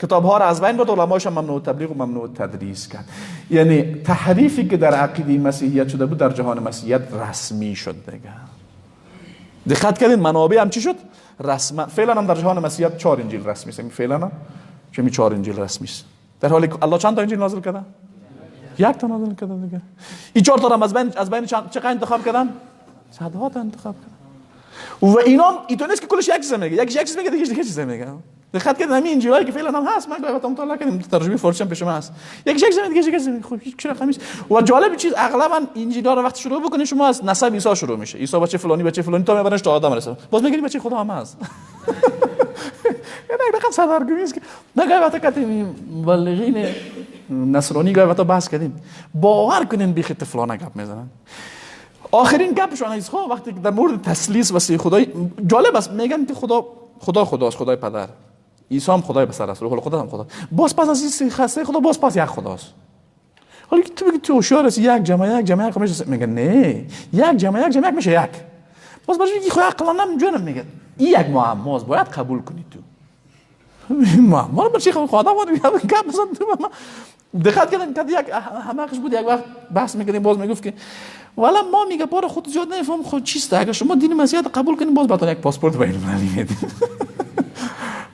کتاب ها را از بین برد، علمایش هم ممنوع تبلیغ و ممنوع تدریس کرد. یعنی تحریفی که در عقیده مسیحیت شده بود در جهان مسیحیت رسمی شد دیگه. دقت کردین منابع هم چی شد؟ رسما. فعلا هم در جهان مسیحیت 4 انجیل رسمی است. فعلا هم چه 4 انجیل رسمی است. در حالی که الله چند تا انجیل نازل کرده؟ یک تا نازل کرده دیگه. این 4 تا رو از بین چقدر انتخاب کردن؟ صدها تا انتخاب کردن. و اینا ایتو نیست که کلش یک چیز میگه، یک چیز میگه، دیگه چیز میگه. دقت کردن همین انجیلایی که فعلا هم هست، من گاهی وقتا مطالعه کردم، ترجمه فارسی هم پیش من هست. یک چیز میگه، دیگه چیز میگه. خب هیچ رقمی نیست. و جالب چیز اغلبا انجیلا رو وقتی شروع بکنید شما از نسب عیسی شروع میشه. عیسی بچه فلانی بچه فلانی تا میبرنش تا آدم رسه. باز میگه بچه خدا هم هست. یعنی رقم سردرگمی است که نه گاهی وقتا کتی مبلغین نصرانی گاهی وقتا بحث کردیم، باور کنین بیخ طفلانه گپ میزنن. آخرین گپشون از خب وقتی در مورد تثلیث و سه خدای جالب است، میگن که خدا خدا خداست، خدای پدر، عیسی هم خدای پسر است، روح القدس هم خدا، باز پس از این سه خدا باز پس یک خداست. حالا تو بگی تو هوشیار هستی، یک جمع یک جمع یک میشه، میگه نه، یک جمع یک جمع یک میشه یک. باز باز میگی خدا عقلا نمیجونم، میگه این یک معماست، باید قبول کنی تو. معما رو چی خدا ما گپ بزن تو. دقت کردم که یک همقش بود، یک وقت بحث میکردیم، باز میگفت که والا ما میگه بار خود زیاد نمیفهم خود چیست، اگه شما دین مسیحیت قبول کنین باز بهتون یک پاسپورت بین المللی میدیم.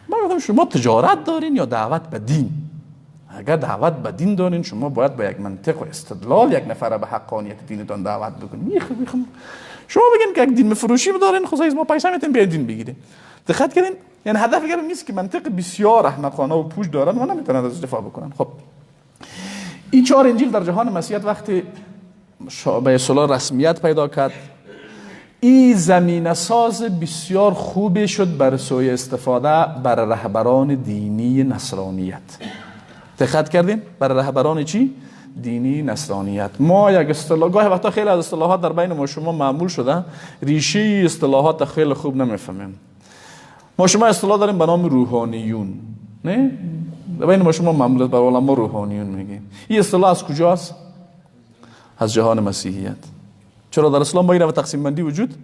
من گفتم شما تجارت دارین یا دعوت به دین؟ اگر دعوت به دین دارین شما باید با یک منطق و استدلال یک نفر به حقانیت دینتان دعوت بکنین. شما بگین که یک دین فروشی دارین، خدای از ما پیسه میتین بیا دین بگیرین. دقت کردین؟ یعنی هدف گپ نیست که منطق بسیار احمقانه و پوچ دارن و نمیتونن از دفاع بکنن. خب این 4 انجیل در جهان مسیحیت وقتی به اصطلاح رسمیت پیدا کرد، این زمینه ساز بسیار خوبی شد بر سوی استفاده بر رهبران دینی نصرانیت. دقت کردین؟ بر رهبران چی؟ دینی نصرانیت. ما یک اصطلاح گاهی وقتا خیلی از اصطلاحات در بین ما شما معمول شده، ریشه اصطلاحات خیلی خوب نمیفهمیم. ما شما اصطلاح داریم به نام روحانیون، نه؟ در بین ما شما معمول بر علما روحانیون میگیم. این اصطلاح از کجاست؟ از جهان مسیحیت. چرا در اسلام با این تقسیم بندی وجود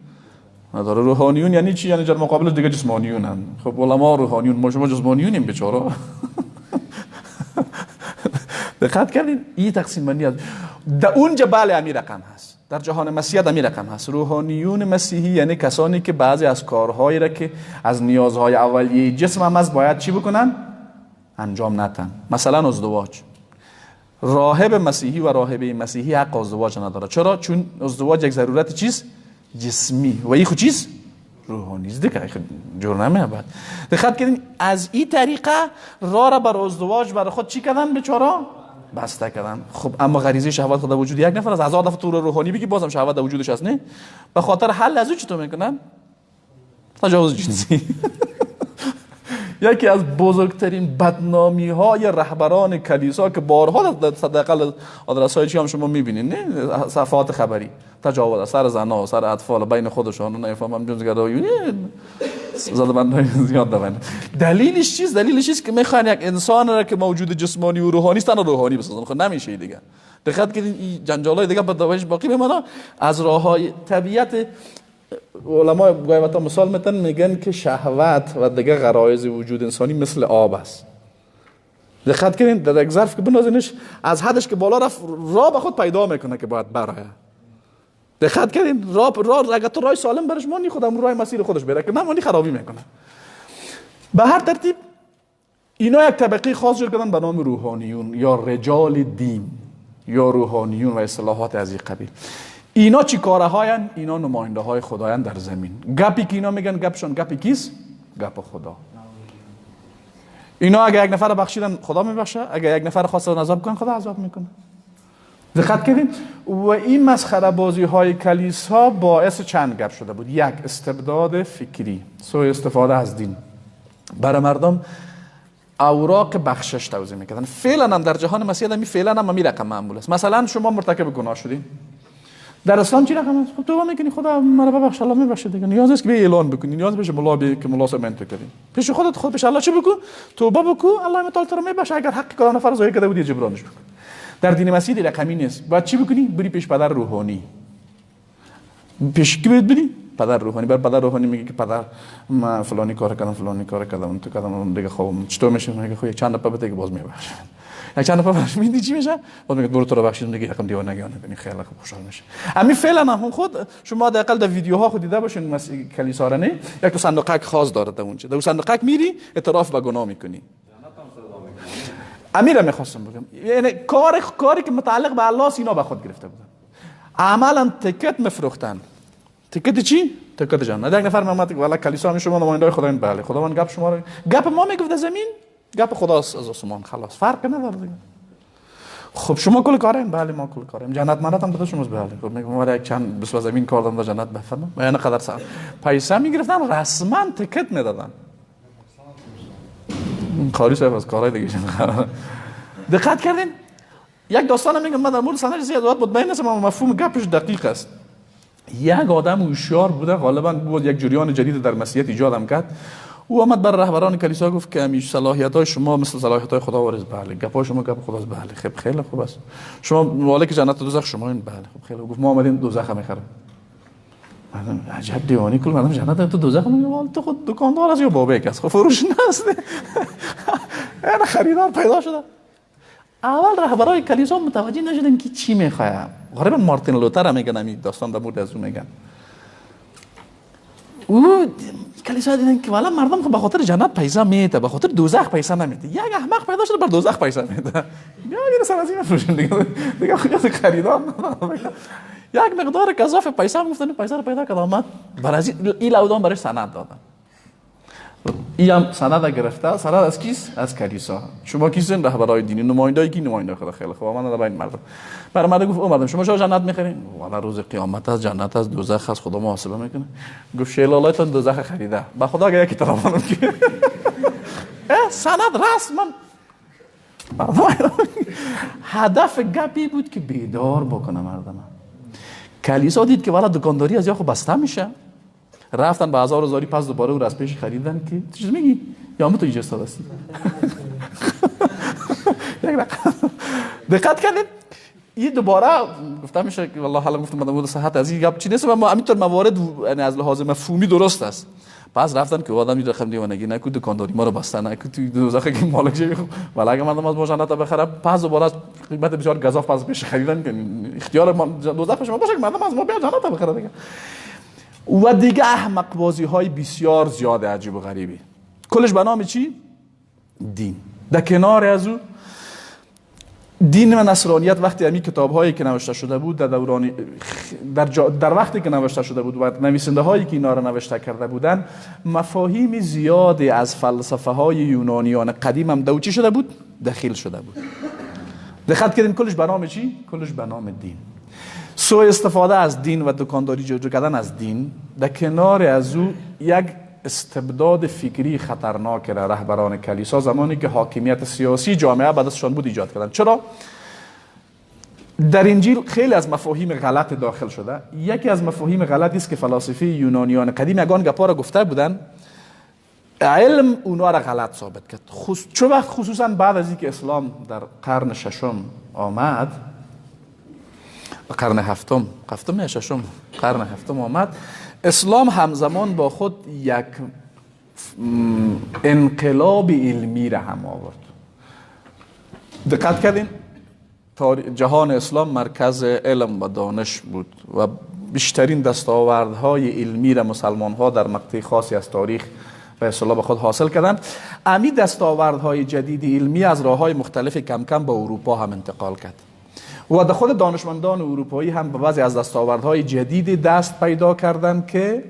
نداره؟ روحانیون یعنی چی؟ یعنی در مقابل دیگه جسمانیون هم. خب علما روحانیون، ما شما جسمانیونیم بیچاره. دقت کردین؟ این تقسیم بندی هست. در اونجا بله امی رقم هست. در جهان مسیحیت امی رقم هست. روحانیون مسیحی یعنی کسانی که بعضی از کارهایی را که از نیازهای اولیه جسم هم هست باید چی بکنن؟ انجام ندن. مثلا ازدواج. راهب مسیحی و راهبه مسیحی حق ازدواج نداره. چرا؟ چون ازدواج یک ضرورت چیز جسمی و این خود چیز روحانی است دیگه، جور نمیاد. دقت کردین؟ از این طریقه راه را بر ازدواج بر خود چی کردن بیچاره؟ بسته کردن. خب اما غریزه شهوت خود در وجود یک نفر از هزار دفعه تو روحانی بگی بازم شهوت در وجودش هست، نه؟ به خاطر حل از او چطور میکنن؟ تجاوز جنسی. یکی از بزرگترین بدنامی های رهبران کلیسا که بارها در حداقل آدرس های چی هم شما میبینید، نه؟ صفحات خبری، تجاوز سر زنا، سر اطفال، بین خودشان، نفهمم جنسگرایی، زده بندهای زیاد دارن. دلیلش چیست؟ دلیلش چیست که میخوان یک انسان را که موجود جسمانی و روحانی است تنها روحانی بسازن. خب نمیشه دیگه. دقت کنید این جنجالای دیگه به دوش باقی میمونه. از راههای طبیعت علما گاهی وقتا مثال میتن، میگن که شهوت و دیگه غرایز وجود انسانی مثل آب است. دقت کنین در یک ظرف که بنازینش از حدش که بالا رفت راه به خود پیدا میکنه که باید برایه. دقت کنین راه اگه تو راه سالم برش مانی خودم راه مسیر خودش بره که نمانی خرابی میکنه. به هر ترتیب اینا یک طبقه خاص جور کردن به نام روحانیون یا رجال دین یا روحانیون و اصطلاحات از این قبیل. اینا چی کاره هاین؟ اینا نماینده های خدایان در زمین. گپی که اینا میگن گپشون گپی کیست؟ گپ خدا. اینا اگه یک نفر بخشیدن خدا میبخشه، اگه یک نفر خواستن عذاب کنن خدا عذاب میکنه. دقت کردین؟ و این مسخره بازی های کلیسا باعث چند گپ شده بود. یک، استبداد فکری، سوء استفاده از دین. برای مردم اوراق بخشش توزیع میکردن. فعلا هم در جهان مسیحیت هم فعلا هم رقم معمول است. مثلا شما مرتکب گناه شدین، در اسلام چی رقم است؟ خب توبه میکنی، خدا مرا ببخش، الله میبخشه دیگه. نیاز نیست که به اعلان بکنی، نیاز بشه ملا بی که ملا سمنت کردی. پیش خودت خود پیش الله چی بگو؟ توبه بکو، الله متعال تو رو میبخشه. اگر حق کدام نفر ضایع کرده بودی جبرانش بکن. در دین مسیح رقمی نیست. باید چی بکنی؟ بری پیش پدر روحانی. پیش کی باید بری؟ پدر روحانی. بر پدر روحانی میگه که پدر من فلانی کار کردم، فلانی کار کردم، اون تو کردم، دیگه خب چطور میشه؟ میگه خب یک چند دفعه بده که باز میبخشه. یک چند دفعه بهش میدی چی میشه؟ باز میگه برو تو رو بخشیدم دیگه، یکم دیوانگی نکنی، خیلی خوب خوشحال میشه. همین فعلا هم خود شما حداقل در ویدیوها خود دیده باشین کلیسا را، نه؟ یک تو صندوقک خاص داره در اونجا. در صندوقک میری اعتراف به گناه میکنی. امیر میخواستم بگم، یعنی کاری که متعلق به الله است اینا به خود گرفته بودن. عملا ticket مفروختن. ticket چی؟ ticket جنت. یک نفر میومد والا کلیسا می شما نماینده خدایین، بله خداوند گپ شما رو، گپ ما میگفت زمین، گپ خداست از آسمان، خلاص فرق نداره دیگه. خب شما کل کارین، بله ما کل کاریم، جنت منت هم بده شما، بله. خب میگم ما یک چند بس زمین کار دارم در جنت بفرمم. یعنی قدر سر پیسه میگرفتن، رسما ticket میدادن. کاری صاحب از کارهای دیگه. دقت کردین؟ یک داستان میگم من در مورد سند زیاد مطمئن نیستم، اما مفهوم گپش دقیق است. یک آدم هوشیار بوده، غالبا بود، یک جریان جدید در مسیحیت ایجاد هم کرد. او آمد بر رهبران کلیسا گفت که همیشه صلاحیت های شما مثل صلاحیت های خدا وارث، بله. گپ های شما گپ خداست، بله. خب خیلی خوب است. شما مالک جنت و دوزخ شما این، بله. خب خیلی گفت ما آمدیم دوزخ میخریم. مردم عجب دیوانی، کل مردم جنت تو دوزخ میگه، تو خود دکاندار است یا بابک است، خب فروش نیست، یعنی خریدار پیدا شده. اول رهبرای کلیسا متوجه نشدن که چی میخواه. غالبا مارتین لوتر میگن همین داستان در مورد از او میگن. او کلیسا دیدن که والا مردم خب به خاطر جنت پیسه میده، به خاطر دوزخ پیسه نمیده. یک احمق پیدا شده بر دوزخ پیسه میده. یا یه سر از این فروشن دیگه، دیگه خیلی خریدار. یک مقدار گزاف پیسه هم گفتن پیسه رو پیدا کرد آمد برای این لودان برای سند دادن. این هم سند گرفته، سند از کیست؟ از کلیسا. شما کیستین؟ رهبرای دینی، نمایندای کی؟ نماینده خدا. خیلی خوب من در بین مردم. برای مردم گفت او مردم شما چرا جنت میخرین؟ والا روز قیامت است، جنت است، دوزخ است، خدا محاسبه میکنه. گفت شیلالایتون دوزخ خریده. با خدا اگه یکی طرفانم که سند رسما هدف گپی بود که بیدار بکنه مردم. کلیسا دید که والا دکانداری از یا خب بسته میشه، رفتن به هزار هزاری پس دوباره او را از پیش خریدن که چیز میگی یا تو اینجا استاد هستی. یک رقم دقت کردید؟ این دوباره گفتم میشه که والله حالا گفتم مورد صحت از این گپ چی نیست، اما همینطور موارد یعنی از لحاظ مفهومی درست است. پس رفتن که آدم این رقم دیوانگی نکو، دکانداری ما رو بسته نکو، تو دوزخ که مالک شوی، ولی اگه مردم از ما جنت بخره پس دوباره قیمت بسیار گزاف پس پیش خریدن که اختیار ما دوزخ شما باشه که مردم از ما بیا جنت بخره دیگه. و دیگه احمق بازی های بسیار زیاد عجیب و غریبی، کلش به نام چی؟ دین. در کنار از او دین و نصرانیت وقتی همین کتاب هایی که نوشته شده بود در دوران در وقتی که نوشته شده بود و نویسنده هایی که اینا را نوشته کرده بودن، مفاهیم زیادی از فلسفه های یونانیان قدیم هم دو چی شده بود؟ دخیل شده بود. دقت کردین کلش به نام چی؟ کلش به نام دین. سوء استفاده از دین و دکانداری جور کردن از دین، در کنار از او یک استبداد فکری خطرناک را رهبران کلیسا زمانی که حاکمیت سیاسی جامعه به دستشان بود ایجاد کردند. چرا؟ در انجیل خیلی از مفاهیم غلط داخل شده. یکی از مفاهیم غلطی است که فلاسفه یونانیان قدیم یگان گپا را گفته بودن، علم اونا را غلط ثابت کرد. چه وقت؟ خصوصا بعد از اینکه اسلام در قرن ششم آمد، قرن هفتم، هفتم یا ششم، قرن هفتم آمد، اسلام همزمان با خود یک انقلاب علمی را هم آورد. دقت کردین؟ جهان اسلام مرکز علم و دانش بود و بیشترین دستاوردهای علمی را مسلمان ها در مقطع خاصی از تاریخ به اصطلاح به خود حاصل کردند. امی دستاوردهای جدید علمی از راه‌های مختلف کم کم به اروپا هم انتقال کرد و در خود دانشمندان اروپایی هم به بعضی از دستاوردهای جدید دست پیدا کردند که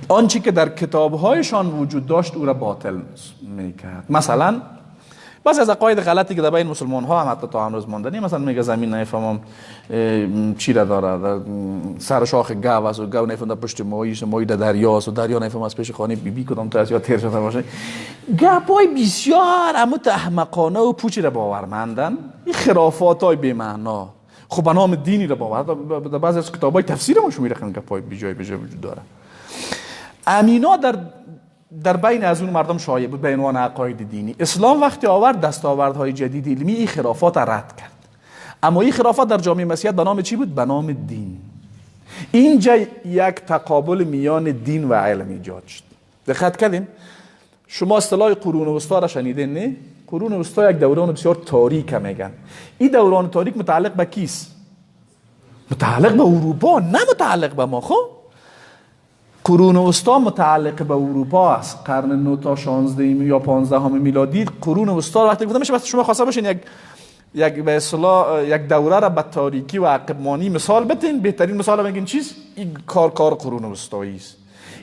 آنچه که در کتابهایشان وجود داشت او را باطل میکرد. مثلا بعضی از عقاید غلطی که در بین مسلمان ها هم حتی تا امروز ماندنی، مثلا میگه زمین نفهمم چی را داره، در سر شاخ گاو است و گاو نفهم در پشت ماهی است، ماهی در دریا است و دریا نفهم از پیش خانه بی بی کدام تا یا تیر شده باشه. گپای بسیار اما احمقانه و پوچی را باورمندن، این خرافات های بی معنا. خب به نام دینی را باور، در بعضی از کتابای تفسیر ما شما میرخن گپای بی جای بی جای وجود داره. امینا در بین از اون مردم شایع بود به عنوان عقاید دینی. اسلام وقتی آورد دستاوردهای جدید علمی، این خرافات رد کرد. اما این خرافات در جامعه مسیحیت به نام چی بود؟ به نام دین. اینجا یک تقابل میان دین و علم ایجاد شد. دقت کردین؟ شما اصطلاح قرون وسطا را شنیدین نه؟ قرون وسطا یک دوران بسیار تاریک میگن. این دوران تاریک متعلق به کیست؟ متعلق به اروپا، نه متعلق به ما. خب قرون وسطا متعلق به اروپا است. قرن 9 تا 16 یا 15 میلادی قرون وسطا وقتی گفته میشه، شما خواسته باشین یک به اصطلاح یک دوره را به تاریکی و عقبمانی مثال بتین، بهترین مثال میگین چیز؟ این کار قرون وسطایی است.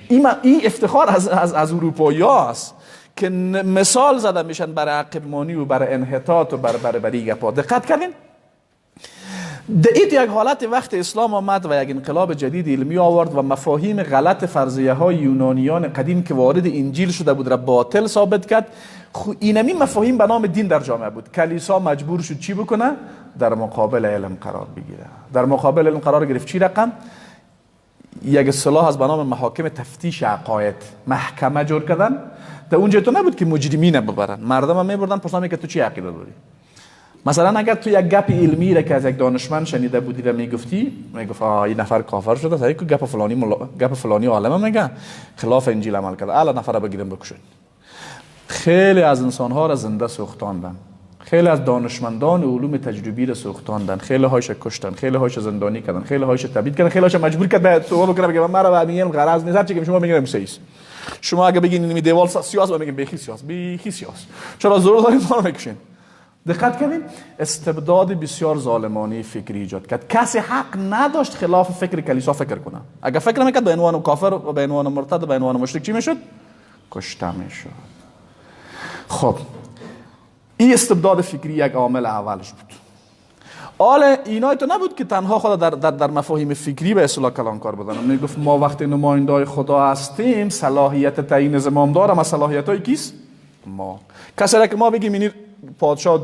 این افتخار از اروپایی است که مثال زده میشن برای عقبمانی و برای انحطاط و برای گپا. دقت کردین؟ در این یک حالت وقت اسلام آمد و یک انقلاب جدید علمی آورد و مفاهیم غلط فرضیه های یونانیان قدیم که وارد انجیل شده بود را باطل ثابت کرد. اینمی مفاهیم به نام دین در جامعه بود. کلیسا مجبور شد چی بکنه؟ در مقابل علم قرار بگیره. در مقابل علم قرار گرفت. چی رقم؟ یک اصطلاح از به نام محاکم تفتیش عقاید، محکمه جور کردن. در اونجا تو نبود که مجرمین ببرن، مردم هم میبردن پرسان که تو چی عقیده داری. مثلا اگر تو یک گپ علمی را که از یک دانشمند شنیده بودی را میگفتی، میگفت این نفر کافر شده، صحیح که گپ فلانی گپ فلانی عالم میگه خلاف انجیل عمل کرده، الا نفر بگیرن بکشن. خیلی از انسان‌ها را زنده سوختاندن، خیلی از دانشمندان علوم تجربی را سوختاندن، خیلی هایش کشتن، خیلی هایش زندانی کردن، خیلی هایش تبعید کردن، خیلی هایش مجبور کرد به توبه بکنه، بگه من را به علم غرض نیست، هرچی که شما میگید صحیح است. شما اگه بگین این دیوال سیاس، میگیم بیخی سیاس، بیخی سیاس، چرا زور دارین ما رو میکشین؟ دقت کردین؟ استبداد بسیار ظالمانه فکری ایجاد کرد. کسی حق نداشت خلاف فکر کلیسا فکر کنه. اگر فکر میکرد به عنوان کافر و به عنوان مرتد و به عنوان مشرک چی میشد؟ کشته میشد. خب این استبداد فکری یک عامل اولش بود. حالا اینا تو نبود که تنها خدا در مفاهیم فکری به اصطلاح کلانکار بودن. میگفت ما وقتی نمایندای خدا هستیم صلاحیت تعیین زمامدار ما صلاحیت های کیست؟ ما. کسی را که ما بگیم این پادشاه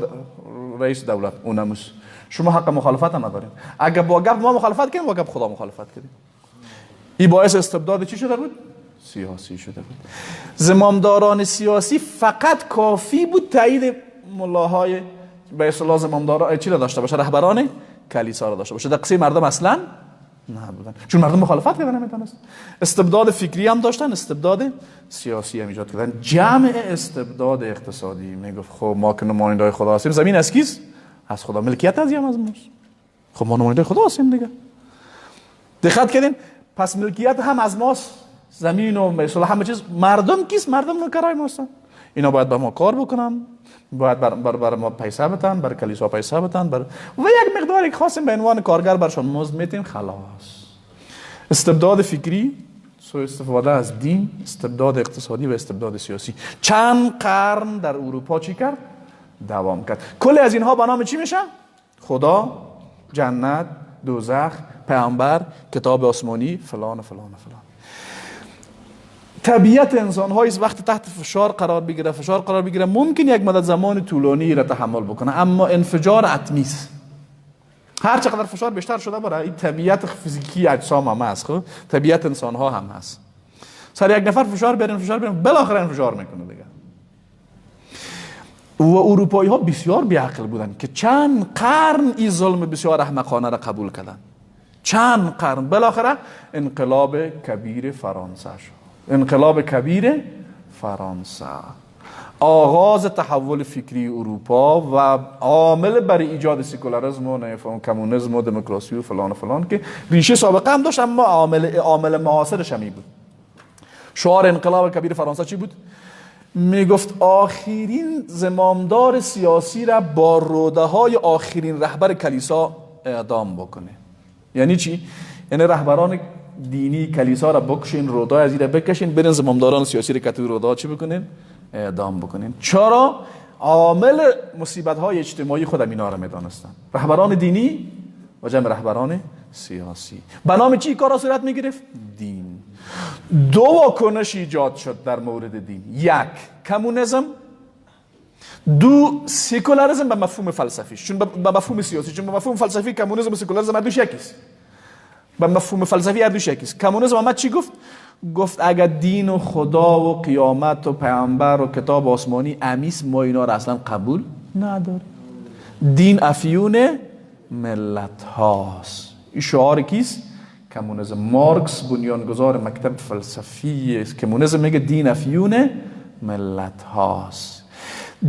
رئیس دولت اونموس، شما حق مخالفت هم ندارین. اگر با گپ ما مخالفت کنیم با گپ خدا مخالفت کنیم. این باعث استبداد چی شده بود؟ سیاسی شده بود. زمامداران سیاسی فقط کافی بود تایید ملاهای به اصطلاح زمامداران چی را داشته باشه، رهبران کلیسا را داشته باشه. در قصه مردم اصلا نبودن، چون مردم مخالفت کردن نمیتونست. استبداد فکری هم داشتن، استبداد سیاسی هم ایجاد کردن. جمع استبداد اقتصادی میگفت خب ما که نماینده‌های خدا هستیم، زمین از کیست؟ از خدا، ملکیت از از ماست. خب ما نماینده خدا هستیم دیگه. دقت کردین؟ پس ملکیت هم از ماست، زمین و مثلا همه چیز. مردم کیست؟ مردم نوکرای ما هستن. اینا باید با ما کار بکنن، باید بر ما پیسه بدن، بر کلیسا پیسه بدن، و یک مقداری خاصیم به عنوان کارگر برشان مزد میتیم، خلاص. استبداد فکری، سوء استفاده از دین، استبداد اقتصادی و استبداد سیاسی چند قرن در اروپا چی کرد؟ دوام کرد. کل از اینها به نام چی میشه؟ خدا، جنت، دوزخ، پیامبر، کتاب آسمانی، فلان و فلان و فلان. طبیعت انسان ها وقتی تحت فشار قرار بگیره، ممکن یک مدت زمان طولانی را تحمل بکنه، اما انفجار اتمی است. هر چقدر فشار بیشتر شده برای این طبیعت فیزیکی اجسام هم هست، خب طبیعت انسان ها هم هست. سر یک نفر فشار بیارین، بالاخره انفجار میکنه دیگه. و اروپایی ها بسیار بیعقل بودن که چند قرن این ظلم بسیار احمقانه را قبول کردن. چند قرن. بالاخره انقلاب کبیر فرانسه شد. انقلاب کبیر فرانسه آغاز تحول فکری اروپا و عامل برای ایجاد سکولاریسم و کمونیسم و دموکراسی و فلان و فلان که ریشه سابقه هم داشت، اما عامل معاصرش هم بود. شعار انقلاب کبیر فرانسه چی بود؟ میگفت آخرین زمامدار سیاسی را با روده های آخرین رهبر کلیسا اعدام بکنه. یعنی چی؟ یعنی رهبران دینی کلیسا را بکشین، روده از ایره بکشین، برین زمامداران سیاسی را کتوی روده چی بکنین؟ اعدام بکنین. چرا؟ عامل مصیبت های اجتماعی خودم اینا را میدانستن، رهبران دینی و جمع رهبران سیاسی. به نام چی کارا صورت میگرفت؟ دین. دو واکنش ایجاد شد در مورد دین: یک، کمونیسم؛ دو، سکولاریسم به مفهوم فلسفی، چون به مفهوم سیاسی، چون به مفهوم فلسفی کمونیسم و سکولاریسم هر دوش یکیست. به مفهوم فلسفی هر دوش یکیست. کمونیسم آمد چی گفت؟ گفت اگر دین و خدا و قیامت و پیامبر و کتاب آسمانی امیس، ما اینا را اصلا قبول نداریم. دین افیون ملت هاست. این شعار کیست؟ کمونیسم. مارکس بنیانگذار مکتب فلسفی کمونیسم میگه دین افیون ملت هاست.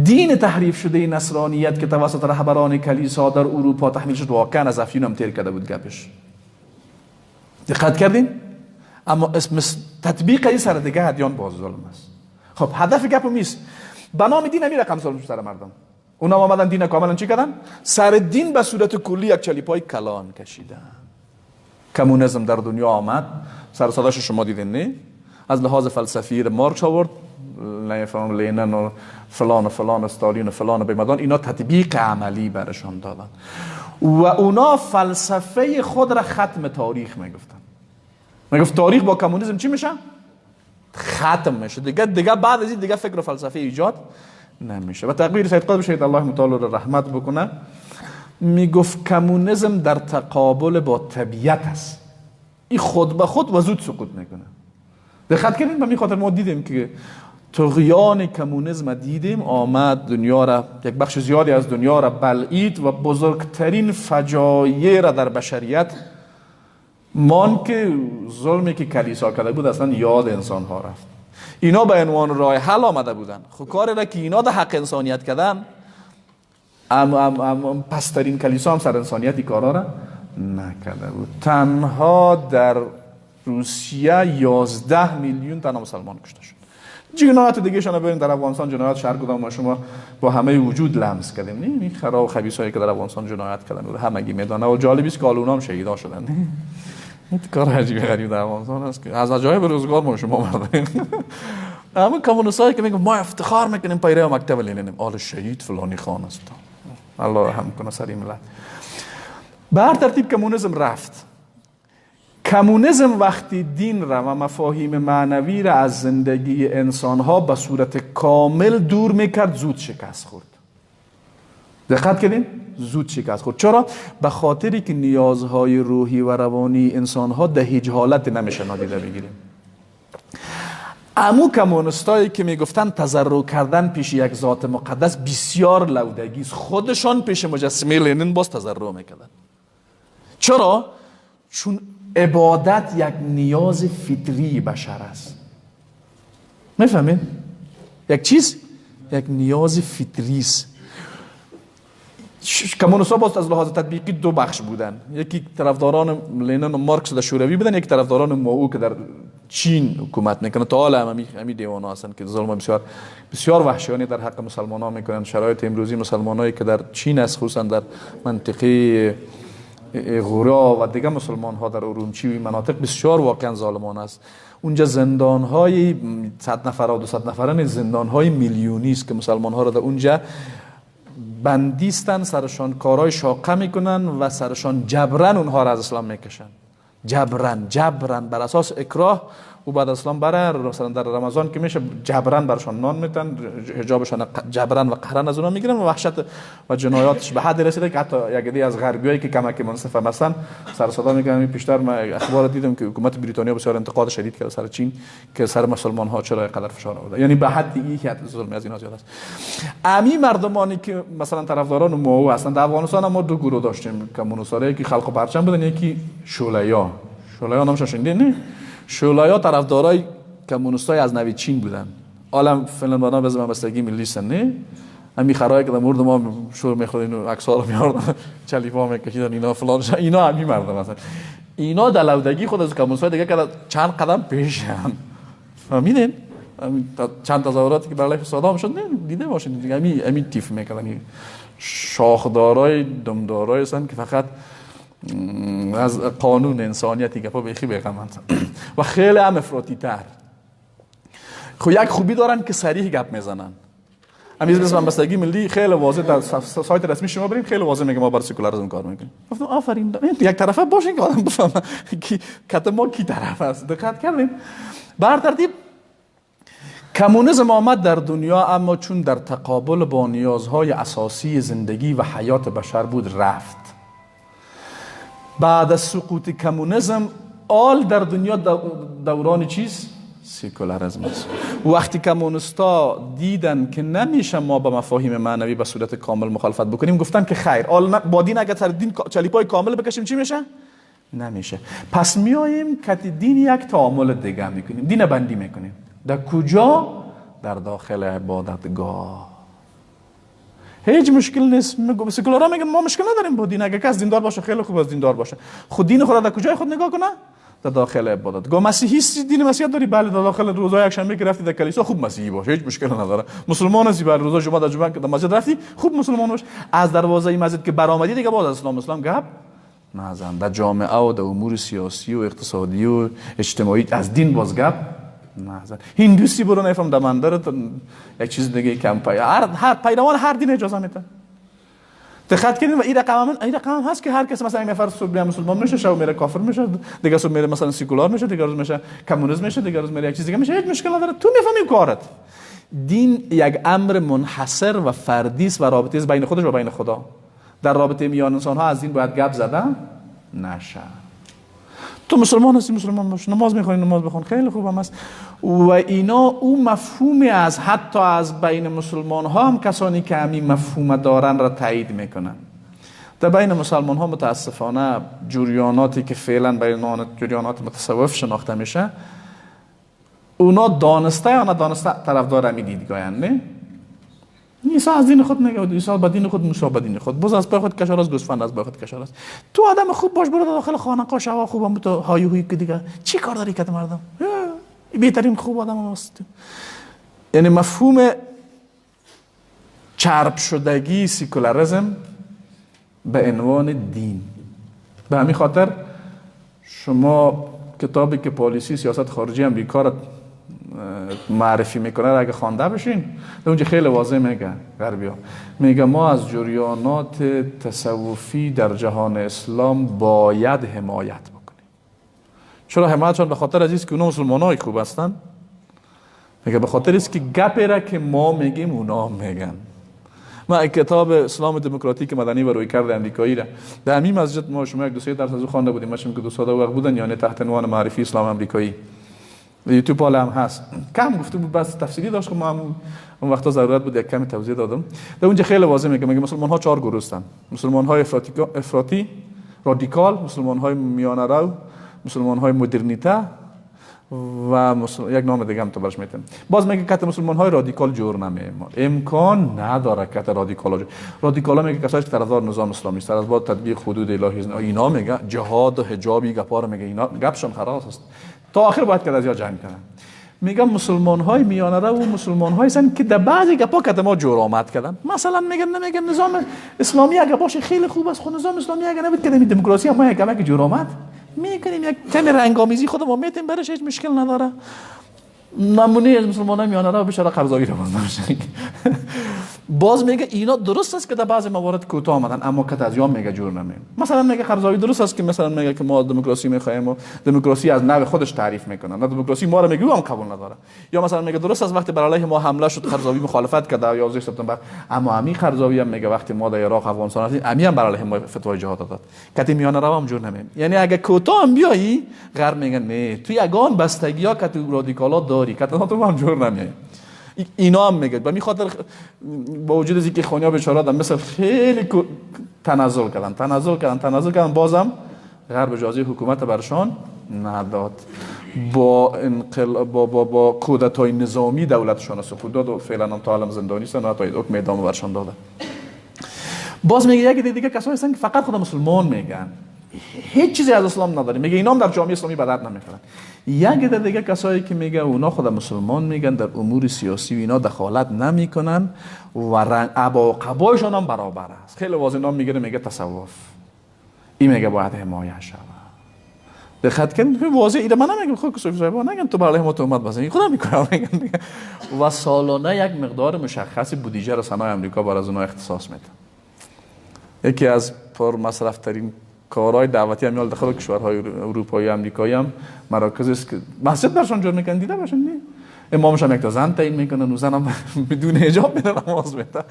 دین تحریف شده نصرانیت که توسط رهبران کلیسا در اروپا تحمیل شد واقعا از افیون هم تیر کرده بود گپش. دقت کردین؟ اما اسم تطبیق این سر دیگه ادیان باز ظلم است. خب هدف گپم نیست. به نام دین همین رقم ظلم سر مردم. اونا آمدن دین کاملا چی کردن؟ سر دین به صورت کلی یک چلیپای کلان کشیدن. کمونیسم در دنیا آمد، سر صداش شما دیدین نه؟ از لحاظ فلسفی مارکس آورد، لینن و فلان و فلان استالین و فلان و بیمدان، اینا تطبیق عملی برشان دادن و اونا فلسفه خود را ختم تاریخ میگفتن. میگفت تاریخ با کمونیسم چی میشه؟ ختم میشه دیگه بعد از این دیگه فکر و فلسفه ایجاد نمیشه. و تقریر سید قطب شهید الله متعال را رحمت بکنه، میگفت کمونیسم در تقابل با طبیعت است، این خود به خود و زود سقوط میکنه. دقت کردین؟ به می خاطر ما دیدیم که طغیان کمونیسم دیدیم آمد دنیا را، یک بخش زیادی از دنیا را بلعید و بزرگترین فجایع را در بشریت مان که ظلمی که کلیسا کرده بود اصلا یاد انسان ها رفت. اینا به عنوان راه حل آمده بودن، خب کاری را که اینا در حق انسانیت کردن، ام ام ام پسترین کلیسا هم سر انسانیت کارا را نکرده بود. تنها در روسیه 11 میلیون تن مسلمان کشته شد. جنایت دیگه شما ببینید در افغانستان جنایت شهر کدام ما شما با همه وجود لمس کردیم. نه این خراب و خبیثایی که در افغانستان جنایت کردن و همگی میدانه و جالب است که اونا هم شهیدا شدن. این کار عجیب غریب در افغانستان است که از عجایب روزگار ما شما مردم. اما کمونیستایی که میگن ما افتخار میکنیم پیرو مکتب لنینیم، آل شهید فلانی خان است. الله رحم کنه سر ملت. به هر ترتیب کمونیسم رفت. کمونیسم وقتی دین را و مفاهیم معنوی را از زندگی انسانها به صورت کامل دور میکرد، زود شکست خورد. دقت کردین؟ زود شکست خورد. چرا؟ به خاطری که نیازهای روحی و روانی انسانها در هیچ حالت نمیشه نادیده بگیریم. امو کمونیستایی که میگفتن تضرع کردن پیش یک ذات مقدس بسیار لودگی است، خودشان پیش مجسمه لنین باز تضرع میکردن. چرا؟ چون عبادت یک نیاز فطری بشر است. میفهمین؟ یک چیز، یک نیاز فطری است. کمونیست‌ها باز از لحاظ تطبیقی دو بخش بودن، یکی طرفداران لنین و مارکس در شوروی بودن، یکی طرفداران ماو که در چین حکومت میکنه. تا حالا هم همی دیوانه هستن که ظلم بسیار بسیار وحشیانه در حق مسلمانان میکنن. شرایط امروزی مسلمانایی که در چین است، خصوصا در منطقه غورا و دیگه مسلمان ها در ارومچی و مناطق، بسیار واقعا ظالمانه است. اونجا زندان های 100 نفره و 200 نفره، زندان های میلیونی است که مسلمان ها را در اونجا بندیستن، سرشان کارهای شاقه میکنن و سرشان جبرن اونها را از اسلام میکشن. جبرن بر اساس اکراه و بعد اسلام بره. مثلا در رمضان که میشه جبرن برشان نان میتن، حجابشان جبرن و قهرن از اونها میگیرن و وحشت و جنایاتش به حد رسیده که حتی یک عده از غربیایی که کمک منصف مثلا سر صدا میکنن. پیشتر من اخبار دیدم که حکومت بریتانیا بسیار انتقاد شدید کرده سر چین که سر مسلمان ها چرا اینقدر فشار آورده، یعنی به حد این که ظلم از اینا زیاد است. امی مردمانی که مثلا طرفداران ماو هستند در افغانستان، ما دو گروه داشتیم کمونیستایی که خلق و پرچم بودن، یکی شعله‌یا. شعله‌یا نامش شنیدین نه؟ شعله‌یا طرفدارای کمونیستای از نوی چین بودن. عالم فعلا بانا به وابستگی ملی سن نه؟ همین خرایی که در مورد ما شور می‌خوردین و عکس‌ها رو می‌آوردن، چلیپا می‌کشیدن، اینا فلان، اینا همین مردم هستن. اینا در لودگی خود از کمونیستای دیگه که چند قدم پیشن. فهمیدین؟ چند تظاهراتی که برای صدام شد نه دیده باشین دیگه، همین تیف می‌کردن. شاخدارای دمدارای هستن که فقط از قانون انسانیتی گپا بیخی بیغمند و خیلی هم افراطی تر. خب یک خوبی دارن که صریح گپ میزنن. همین مثل وابستگی ملی خیلی واضح در سایت رسمی شما بریم خیلی واضح میگه ما بر سکولاریسم کار میکنیم. گفتم آفرین، یک طرفه باشین که آدم بفهمه کی کت ما کی طرف است. دقت کردیم؟ بر ترتیب کمونیسم آمد در دنیا، اما چون در تقابل با نیازهای اساسی زندگی و حیات بشر بود رفت. بعد از سقوط کمونیسم آل در دنیا دوران چیز سکولاریسم است. وقتی کمونیستا دیدن که نمیشه ما با مفاهیم معنوی به صورت کامل مخالفت بکنیم، گفتن که خیر، آل با دین اگر سر دین چلیپای کامل بکشیم چی میشه؟ نمیشه. پس میاییم که دین یک تعامل دیگه میکنیم، دین بندی میکنیم. در کجا؟ در داخل عبادتگاه. هیچ مشکل نیست. سکولارا میگن ما مشکل نداریم با دین، اگه کس دیندار باشه خیلی خوب از دیندار باشه. خود دین خود در کجای خود نگاه کنه؟ در داخل عبادت. گو مسیحی دین مسیحیت داری، بله، در داخل روزای یک شنبه که رفتی در کلیسا خوب مسیحی باش، هیچ مشکل نداره. مسلمان هستی، بله، روزای جمعه در جمعه که در مسجد رفتی خوب مسلمان باش. از دروازه مسجد که برآمدی دیگه باز اسلام گپ نزن. در جامعه و در امور سیاسی و اقتصادی و اجتماعی از دین باز گپ نزن. هندوسی برو نفهم در مندر یک چیز دیگه کم پای هر پیروان هر دین اجازه میده. دقت کنید و این رقم هست که هر کس مثلا یک نفر صبح مسلمان میشه، شب میره کافر میشه، دیگه صبح میره مثلا سکولار میشه، دیگه روز میشه کمونیسم میشه، دیگه روز میره یک چیز دیگه میشه، هیچ مشکل نداره. تو میفهمی کارت. دین یک امر منحصر و فردی است و رابطه است بین خودش و بین خدا. در رابطه میان انسان ها از دین باید گپ زده نشه. تو مسلمان هستی مسلمان باش، نماز میخوانی نماز بخون، خیلی خوب هم است. و اینا او مفهومی از حتی از بین مسلمان ها هم کسانی که همین مفهوم دارن را تایید میکنن. در بین مسلمان ها متاسفانه جریاناتی که فعلا بین جریانات متصوف شناخته میشه، اونا دانسته یا ندانسته طرفدار همین دیدگاهن. نه عیسی از دین خود میگه، عیسی به دین خود، موسی به دین خود، بز از پای خود کشار است، گوسفند از پای خود کشار است. تو آدم خوب باش، برو داخل خانقاه شوا خوبم تو های هوی که دیگه چی کار داری که مردم بهترین خوب آدم هست. یعنی مفهوم چرب شدگی سیکولاریسم به عنوان دین. به همین خاطر شما کتابی که پالیسی سیاست خارجی امریکا را معرفی میکنه اگه خوانده بشین، در اونجا خیلی واضح میگه غربیا، میگه ما از جریانات تصوفی در جهان اسلام باید حمایت بکنیم. چرا حمایت؟ چون به خاطر از که اونا مسلمانای خوب هستن. میگه به خاطر است که گپی را که ما میگیم اونا میگن. ما کتاب اسلام دموکراتیک مدنی و رویکرد امریکایی را در همین مسجد ما شما یک دو سه درس از او خوانده بودیم، ما که دو ساده وقت بودن، یعنی تحت عنوان معرفی اسلام امریکایی، یوتیوب حالا هم هست. کم گفته بود، بس تفصیلی داشت، ما هم اون وقتا ضرورت بود یک کمی توضیح دادم. در اونجا خیلی واضح میگه، میگه مسلمان ها چهار گروه هستند: مسلمان های افراطی رادیکال، مسلمان های میانه رو، مسلمان های مدرنیته و یک نام دیگه هم تو برش میتم. باز میگه کت مسلمان های رادیکال جور نمیه، امکان نداره کت رادیکال جور. رادیکال میگه کسایی که طرفدار نظام اسلامی است، طرفدار تطبیق حدود الهی، اینا میگه جهاد و حجاب گپار میگه، اینا گپشون خلاص است، تا آخر باید که از یا جنگ کنن. میگم مسلمان های میانه رو و مسلمان های هستن که در بعضی گپا که ما جور آمد کردن. مثلا میگن نمیگن نظام اسلامی اگه باشه خیلی خوب است، خود نظام اسلامی اگه نبود که دموکراسی ما یک کمک جور آمد میکنیم، یک کمی رنگامیزی خود ما میتیم برش، هیچ مشکل نداره. نمونه از مسلمان های میانه رو بیچاره قرضاوی رو باز نمیشه. باز میگه اینا درست است که در بعضی موارد کوتاه آمدن، اما که از یام میگه جور نمیم. مثلا میگه قرضاوی درست است که مثلا میگه که ما دموکراسی میخوایم و دموکراسی از نوع خودش تعریف میکنه، نه دموکراسی ما رو میگه هم قبول نداره. یا مثلا میگه درست است وقتی بر علیه ما حمله شد قرضاوی مخالفت کرد در 11 سپتامبر، اما امی قرضاوی هم میگه وقتی ما در عراق افغانستان رفتیم امی هم بر علیه ما فتوای جهاد داد، کتی میانه رو هم جور نمیم. یعنی اگه کوتاه هم بیایی غرب میگه نه تو یگان بستگیا که تو رادیکالا داری کتی تو هم جور نمیای. اینا هم میگه به می خاطر با وجود از اینکه خونیا بیچاره در مثل خیلی تنازل کردن، بازم غرب اجازه حکومت برشان نداد. با انقلاب با کودتای نظامی دولتشان سقوط داد و فعلا هم تا الان زندانی هستن و حتی حکم اعدام برشان داده. باز میگه یک دیگه کسایی هستن که فقط خود مسلمان میگن، هیچ چیزی از اسلام نداره، میگه اینا هم در جامعه اسلامی به درد نمیخورن. یک دیگه کسایی که میگه اونا خود مسلمان میگن در امور سیاسی و اینا دخالت نمیکنن و رنگ عبا و قبایشان هم برابر است. خیلی واضح نام میگیره، میگه تصوف، این میگه باید حمایت شود. دقت کنید واضح ایده من نمیگم خود کسوف صاحب نگن تو برای ما تهمت بزنی، خودم میکنم میگن. و سالانه یک مقدار مشخص بودجه را سنای امریکا بر از اونها اختصاص میده. یکی از پر مصرف ترین کارهای دعوتی هم یال داخل کشورهای اروپایی و امریکایی هم مراکز است که مسجد برشان جور میکنن، دیده باشن نه، امامش هم یک تا زن تعیین میکنن و زنم بدون حجاب میره نماز میده،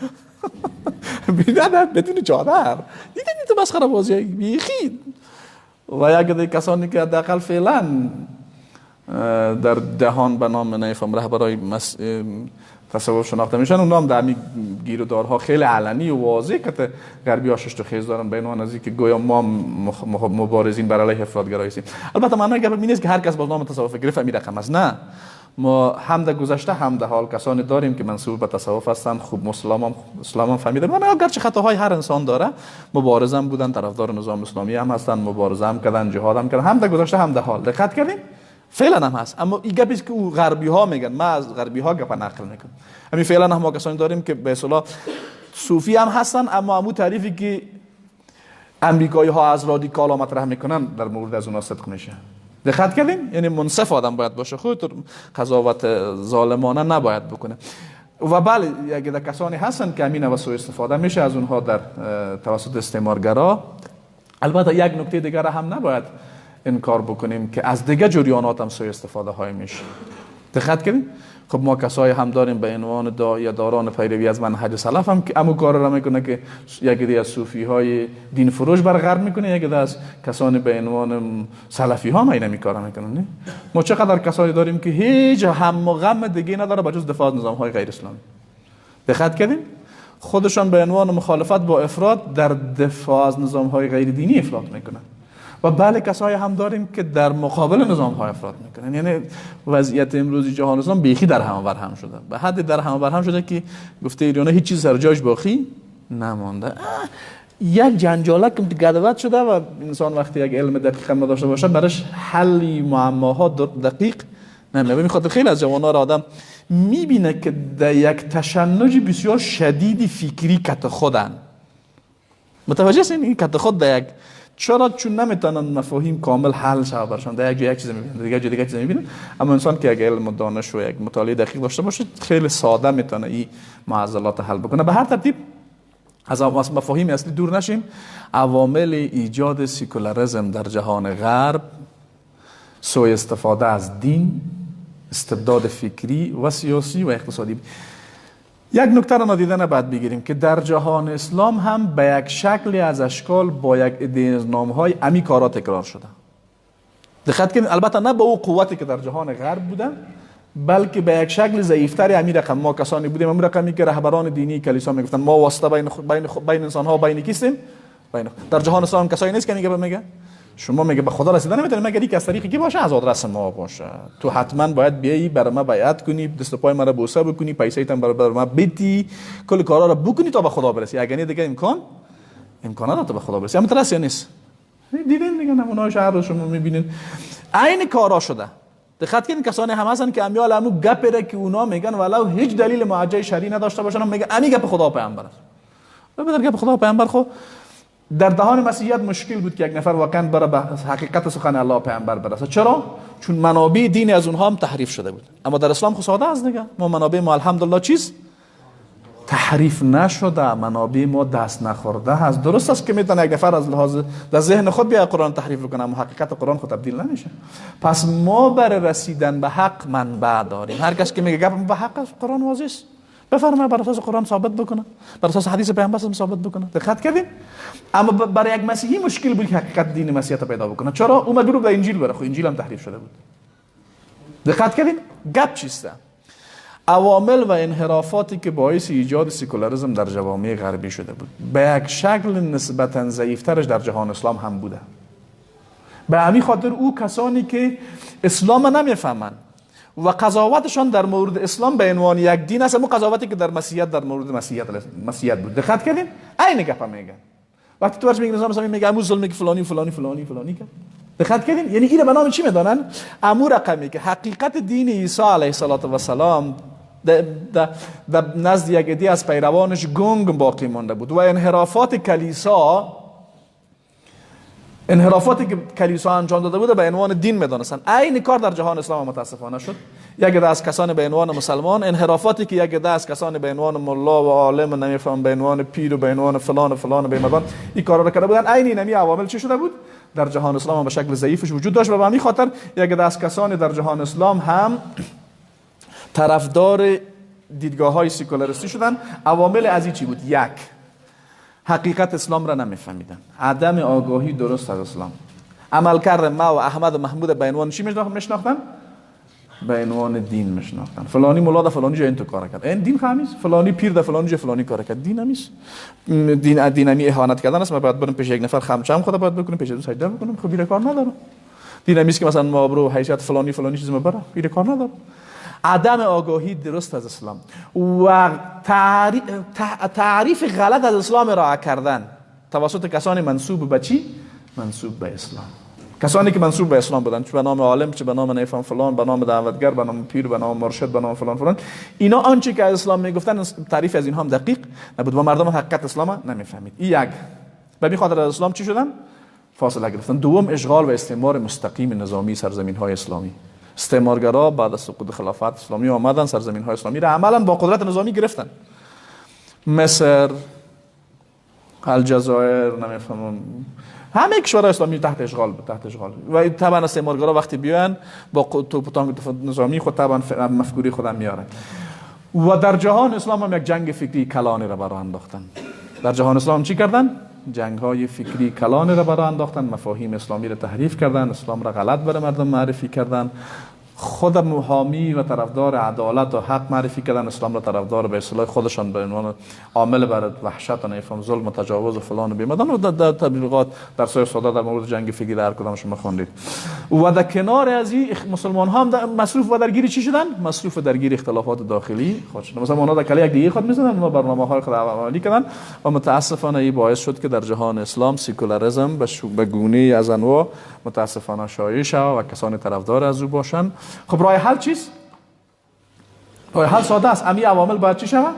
بدون چادر. دیدن تو مسخره بازی بیخی. و یک دیگه کسانی که حداقل فعلا در دهان به نام نیفهم رهبرای تصوف شناخته میشن، اونا هم در همین گیر و دارها خیلی علنی و واضح که غربی ها شش و خیز دارن به عنوان از اینکه گویا ما مبارزین بر علیه افراط‌گرایی هستیم. البته معنای گپ این نیست که هر کس با نام تصوف گرفت همین رقم است، نه. ما هم در گذشته هم در حال کسانی داریم که منسوب به تصوف هستند، خوب مسلمان هم فهمیدن، اگرچه خطاهای هر انسان داره، مبارزم بودن، طرفدار نظام اسلامی هم هستن، مبارزه هم کردن، جهاد هم کردن، هم در گذشته هم در حال. دقت کردین؟ فعلا هم هست. اما این گپی که او غربی ها میگن، ما از غربی ها گپ نقل میکنم. همین فعلا هم ما کسانی داریم که به اصطلاح صوفی هم هستن، اما همون تعریفی که امریکایی ها از رادیکال ها مطرح میکنن در مورد از اونها صدق میشه. دقت کردین؟ یعنی منصف آدم باید باشه، خود قضاوت ظالمانه نباید بکنه. و بله یک عده کسانی هستن که همین و سوء استفاده میشه از اونها در توسط استعمارگرا. البته یک نکته دیگر هم نباید انکار بکنیم که از دیگه جریانات هم سوء استفاده های میشه. دقت کردین؟ خب ما کسایی هم داریم به عنوان داعیه داران پیروی از منهج سلف هم که امو کار را میکنه که یکی دیگه از صوفی های دین فروش بر غرب میکنه، یکی دیگه از کسانی به عنوان سلفی ها هم اینمی کار میکنن. ما چقدر کسانی داریم که هیچ هم و غم دیگه نداره بجز دفاع از نظام های غیر اسلامی. دقت کردین؟ خودشان به عنوان مخالفت با افراد در دفاع از نظام های غیر دینی افراط میکنن. و بله کسایی هم داریم که در مقابل نظام های افراط میکنن. یعنی وضعیت امروزی جهان اسلام بیخی در هم بر هم شده، به حد در هم بر هم شده که گفته ایرانه هیچ چیز سر جاش باقی نمانده. یک جنجالک گدود شده و انسان وقتی یک علم دقیق هم نداشته باشه براش حل معماها دقیق نمیشه. به خاطر خیلی از جوان‌ها را آدم میبینه که در یک تشنج بسیار شدید فکری کت خودن. متوجه هستین؟ این کت خود در یک، چرا؟ چون نمیتونن مفاهیم کامل حل شه برشان، در یک جای یک چیز میبینن، دیگه جای دیگه چیز میبینن. اما انسان که یک علم و دانش و یک مطالعه دقیق داشته باشه خیلی ساده میتونه این معضلات حل بکنه. به هر ترتیب از مفاهیم اصلی دور نشیم. عوامل ایجاد سکولاریسم در جهان غرب سوء استفاده از دین، استبداد فکری و سیاسی و اقتصادی. یک نکته را نادیده نباید بگیریم که در جهان اسلام هم به یک شکلی از اشکال با یک عده نام‌های امی کارا تکرار شده. دقت کنید، البته نه به او قوتی که در جهان غرب بودن، بلکه به یک شکل ضعیفتری امی رقم ما کسانی بودیم، امی رقمی که رهبران دینی کلیسا میگفتن ما واسطه بین انسان‌ها بین کیستیم؟ بین. در جهان اسلام کسایی نیست که میگه شما میگه به خدا رسیدن نمیتونی مگر اینکه از طریق کی باشه؟ از آدرس ما باشه. تو حتما باید بیایی برای ما بیعت کنی، دست پای مرا بوسه بکنی، پیسه تام برای ما بدی، کل کارا رو بکنی تا به خدا برسی. اگه نه دیگه امکان نداره تا به خدا برسی. اما ترس نیست. دیدین دیگه نمونه‌های شهر رو شما میبینین عین کارا شده. دقت کنید کسانی هم هستن که امیال امو گپ را که اونا میگن ولو هیچ دلیل موجه شرعی نداشته باشن، میگن امی گپ خدا پیامبر است. در گپ خدا پیامبر خو در دهان مسیحیت مشکل بود که یک نفر واقعا برای به حقیقت سخن الله پیامبر برسه. چرا؟ چون منابع دین از اونها هم تحریف شده بود. اما در اسلام خو ساده است دیگه، ما منابع ما الحمدلله چیز تحریف نشده، منابع ما دست نخورده هست. درست است که میتونه یک نفر از لحاظ در ذهن خود بیا قرآن تحریف بکنه، اما حقیقت قرآن خود تبدیل نمیشه. پس ما برای رسیدن به حق منبع داریم. هر کس که میگه گپ به حق است، قرآن واضح است، بفرمایید بر اساس قرآن ثابت بکنه، بر اساس حدیث پیامبر ثابت بکنه. دقت کردین؟ اما برای یک مسیحی مشکل بود که حقیقت دین مسیحیت پیدا بکنه. چرا؟ او مجبور به انجیل بره، خب انجیل هم تحریف شده بود. دقت کردین؟ گپ چیست؟ عوامل و انحرافاتی که باعث ایجاد سکولاریسم در جوامع غربی شده بود به یک شکل نسبتاً ضعیفترش در جهان اسلام هم بوده. به همین خاطر او کسانی که اسلام نمیفهمند و قضاوتشان در مورد اسلام به عنوان یک دین است، اما قضاوتی که در مسیحیت در مورد مسیحیت بود. دقت کردین؟ عین گپ میگن. وقتی تو برش میگی نظام اسلامی میگه امو ظلمی که فلانی فلانی فلانی فلانی کرد. دقت کردین؟ یعنی اینو به نام چی میدانن؟ امو رقمی که حقیقت دین عیسی علیه السلام در نزد یک عده از پیروانش گنگ باقی مانده بود و انحرافات کلیسا، انحرافاتی که کلیسا انجام داده بود به عنوان دین میدانستن. عین کار در جهان اسلام متاسفانه شد. یک عده از کسان به عنوان مسلمان انحرافاتی که یک عده از کسان به عنوان ملا و عالم و نمیفهم به عنوان پیر و به عنوان فلان و فلان و بیمدان این کارا را کرده بودن، عین اینمی عوامل چی شده بود؟ در جهان اسلام هم به شکل ضعیفش وجود داشت و به همین خاطر یک عده از کسان در جهان اسلام هم طرفدار دیدگاه‌های سکولاریستی شدن. عوامل از این چی بود؟ یک، حقیقت اسلام را نمیفهمیدن، عدم آگاهی درست از اسلام. عملکرد ما و احمد و محمود به عنوان چی میشناختن؟ به عنوان دین میشناختن. فلانی مولا ده فلانی جا این تو کار کرد، این دین خمیس. فلانی پیر ده فلانی جا فلانی کار کرد، دین همیس. دین همی اهانت کردن است. ما باید برم پیش یک نفر خمچم خدا باید بکنم، پیش دو سجده بکنم، خب بیره کار ندارم. دین همیس که مثلا ما برو حیثیت فلانی فلانی چیز ما بره، بیره کار ندارم. عدم آگاهی درست از اسلام و تعریف غلط از اسلام ارائه کردن توسط کسانی منسوب به چی؟ منسوب به اسلام. کسانی که منسوب به اسلام بودن، چه به نام عالم، چه به نام نیفان فلان، به نام دعوتگر، به نام پیر، به نام مرشد، به نام فلان فلان، اینا آنچه که از اسلام میگفتن تعریف از اینها هم دقیق نبود و مردم حقیقت اسلام نمیفهمید. این یک. به می خاطر از اسلام چی شدن؟ فاصله گرفتن. دوم، اشغال و استعمار مستقیم نظامی سرزمین های اسلامی. استعمارگرا بعد از سقوط خلافت اسلامی آمدن سرزمین های اسلامی را عملا با قدرت نظامی گرفتن. مصر، الجزایر، نمیفهمم، همه کشورهای اسلامی تحت اشغال بود، تحت اشغال. و طبعا استعمارگرا وقتی بیان با توپ و تانک نظامی خود طبعا مفکوری خودم میارن. و در جهان اسلام هم یک جنگ فکری کلانی را براه انداختن. در جهان اسلام چی کردن؟ جنگ های فکری کلانی را براه انداختن، مفاهیم اسلامی را تحریف کردن، اسلام را غلط برای مردم معرفی کردن، خود محامی و طرفدار عدالت و حق معرفی کردن، اسلام را طرفدار به اصطلاح خودشان به عنوان عامل بر وحشت و نفهم ظلم و تجاوز و فلان و بیمدان و در تبلیغات در سای ساده در مورد جنگ فکری در کدام شما خواندید. و در کنار از این مسلمان ها هم مصروف و درگیر چی شدن؟ مصروف و درگیر اختلافات داخلی خود شدن. مثلا اونا در کله یک دیگه خود میزدن، اونا برنامه های خود عملی کردن و متاسفانه این باعث شد که در جهان اسلام سکولاریسم به گونه از انواع متاسفانه شایع شود و کسانی طرفدار از او باشند. خب راه حل چیست؟ راه حل ساده است. امی عوامل باید چی شود؟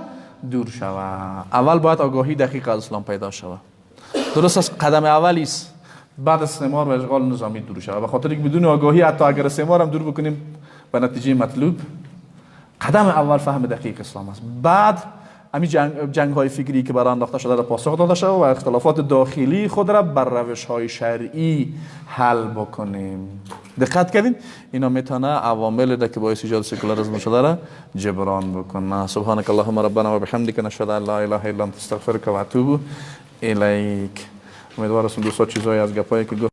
دور شود. اول باید آگاهی دقیق از اسلام پیدا شود. درست است، قدم اولی است. بعد استعمار و اشغال نظامی دور شود. به خاطر اینکه بدون آگاهی حتی اگر استعمار هم دور بکنیم به نتیجه مطلوب، قدم اول فهم دقیق اسلام است. بعد امی جنگ های فکری که برای انداخته شده را پاسخ داده شود و اختلافات داخلی خود را بر روش های شرعی حل بکنیم. دقت کردین؟ اینا میتونه عوامل را که باعث ایجاد سکولاریسم شده را جبران بکنه. سبحانك اللهم ربنا و بحمدک نشهد ان لا اله الا انت استغفرک و اتوب الیک. امیدوارم دوستا چیزایی از گپایی که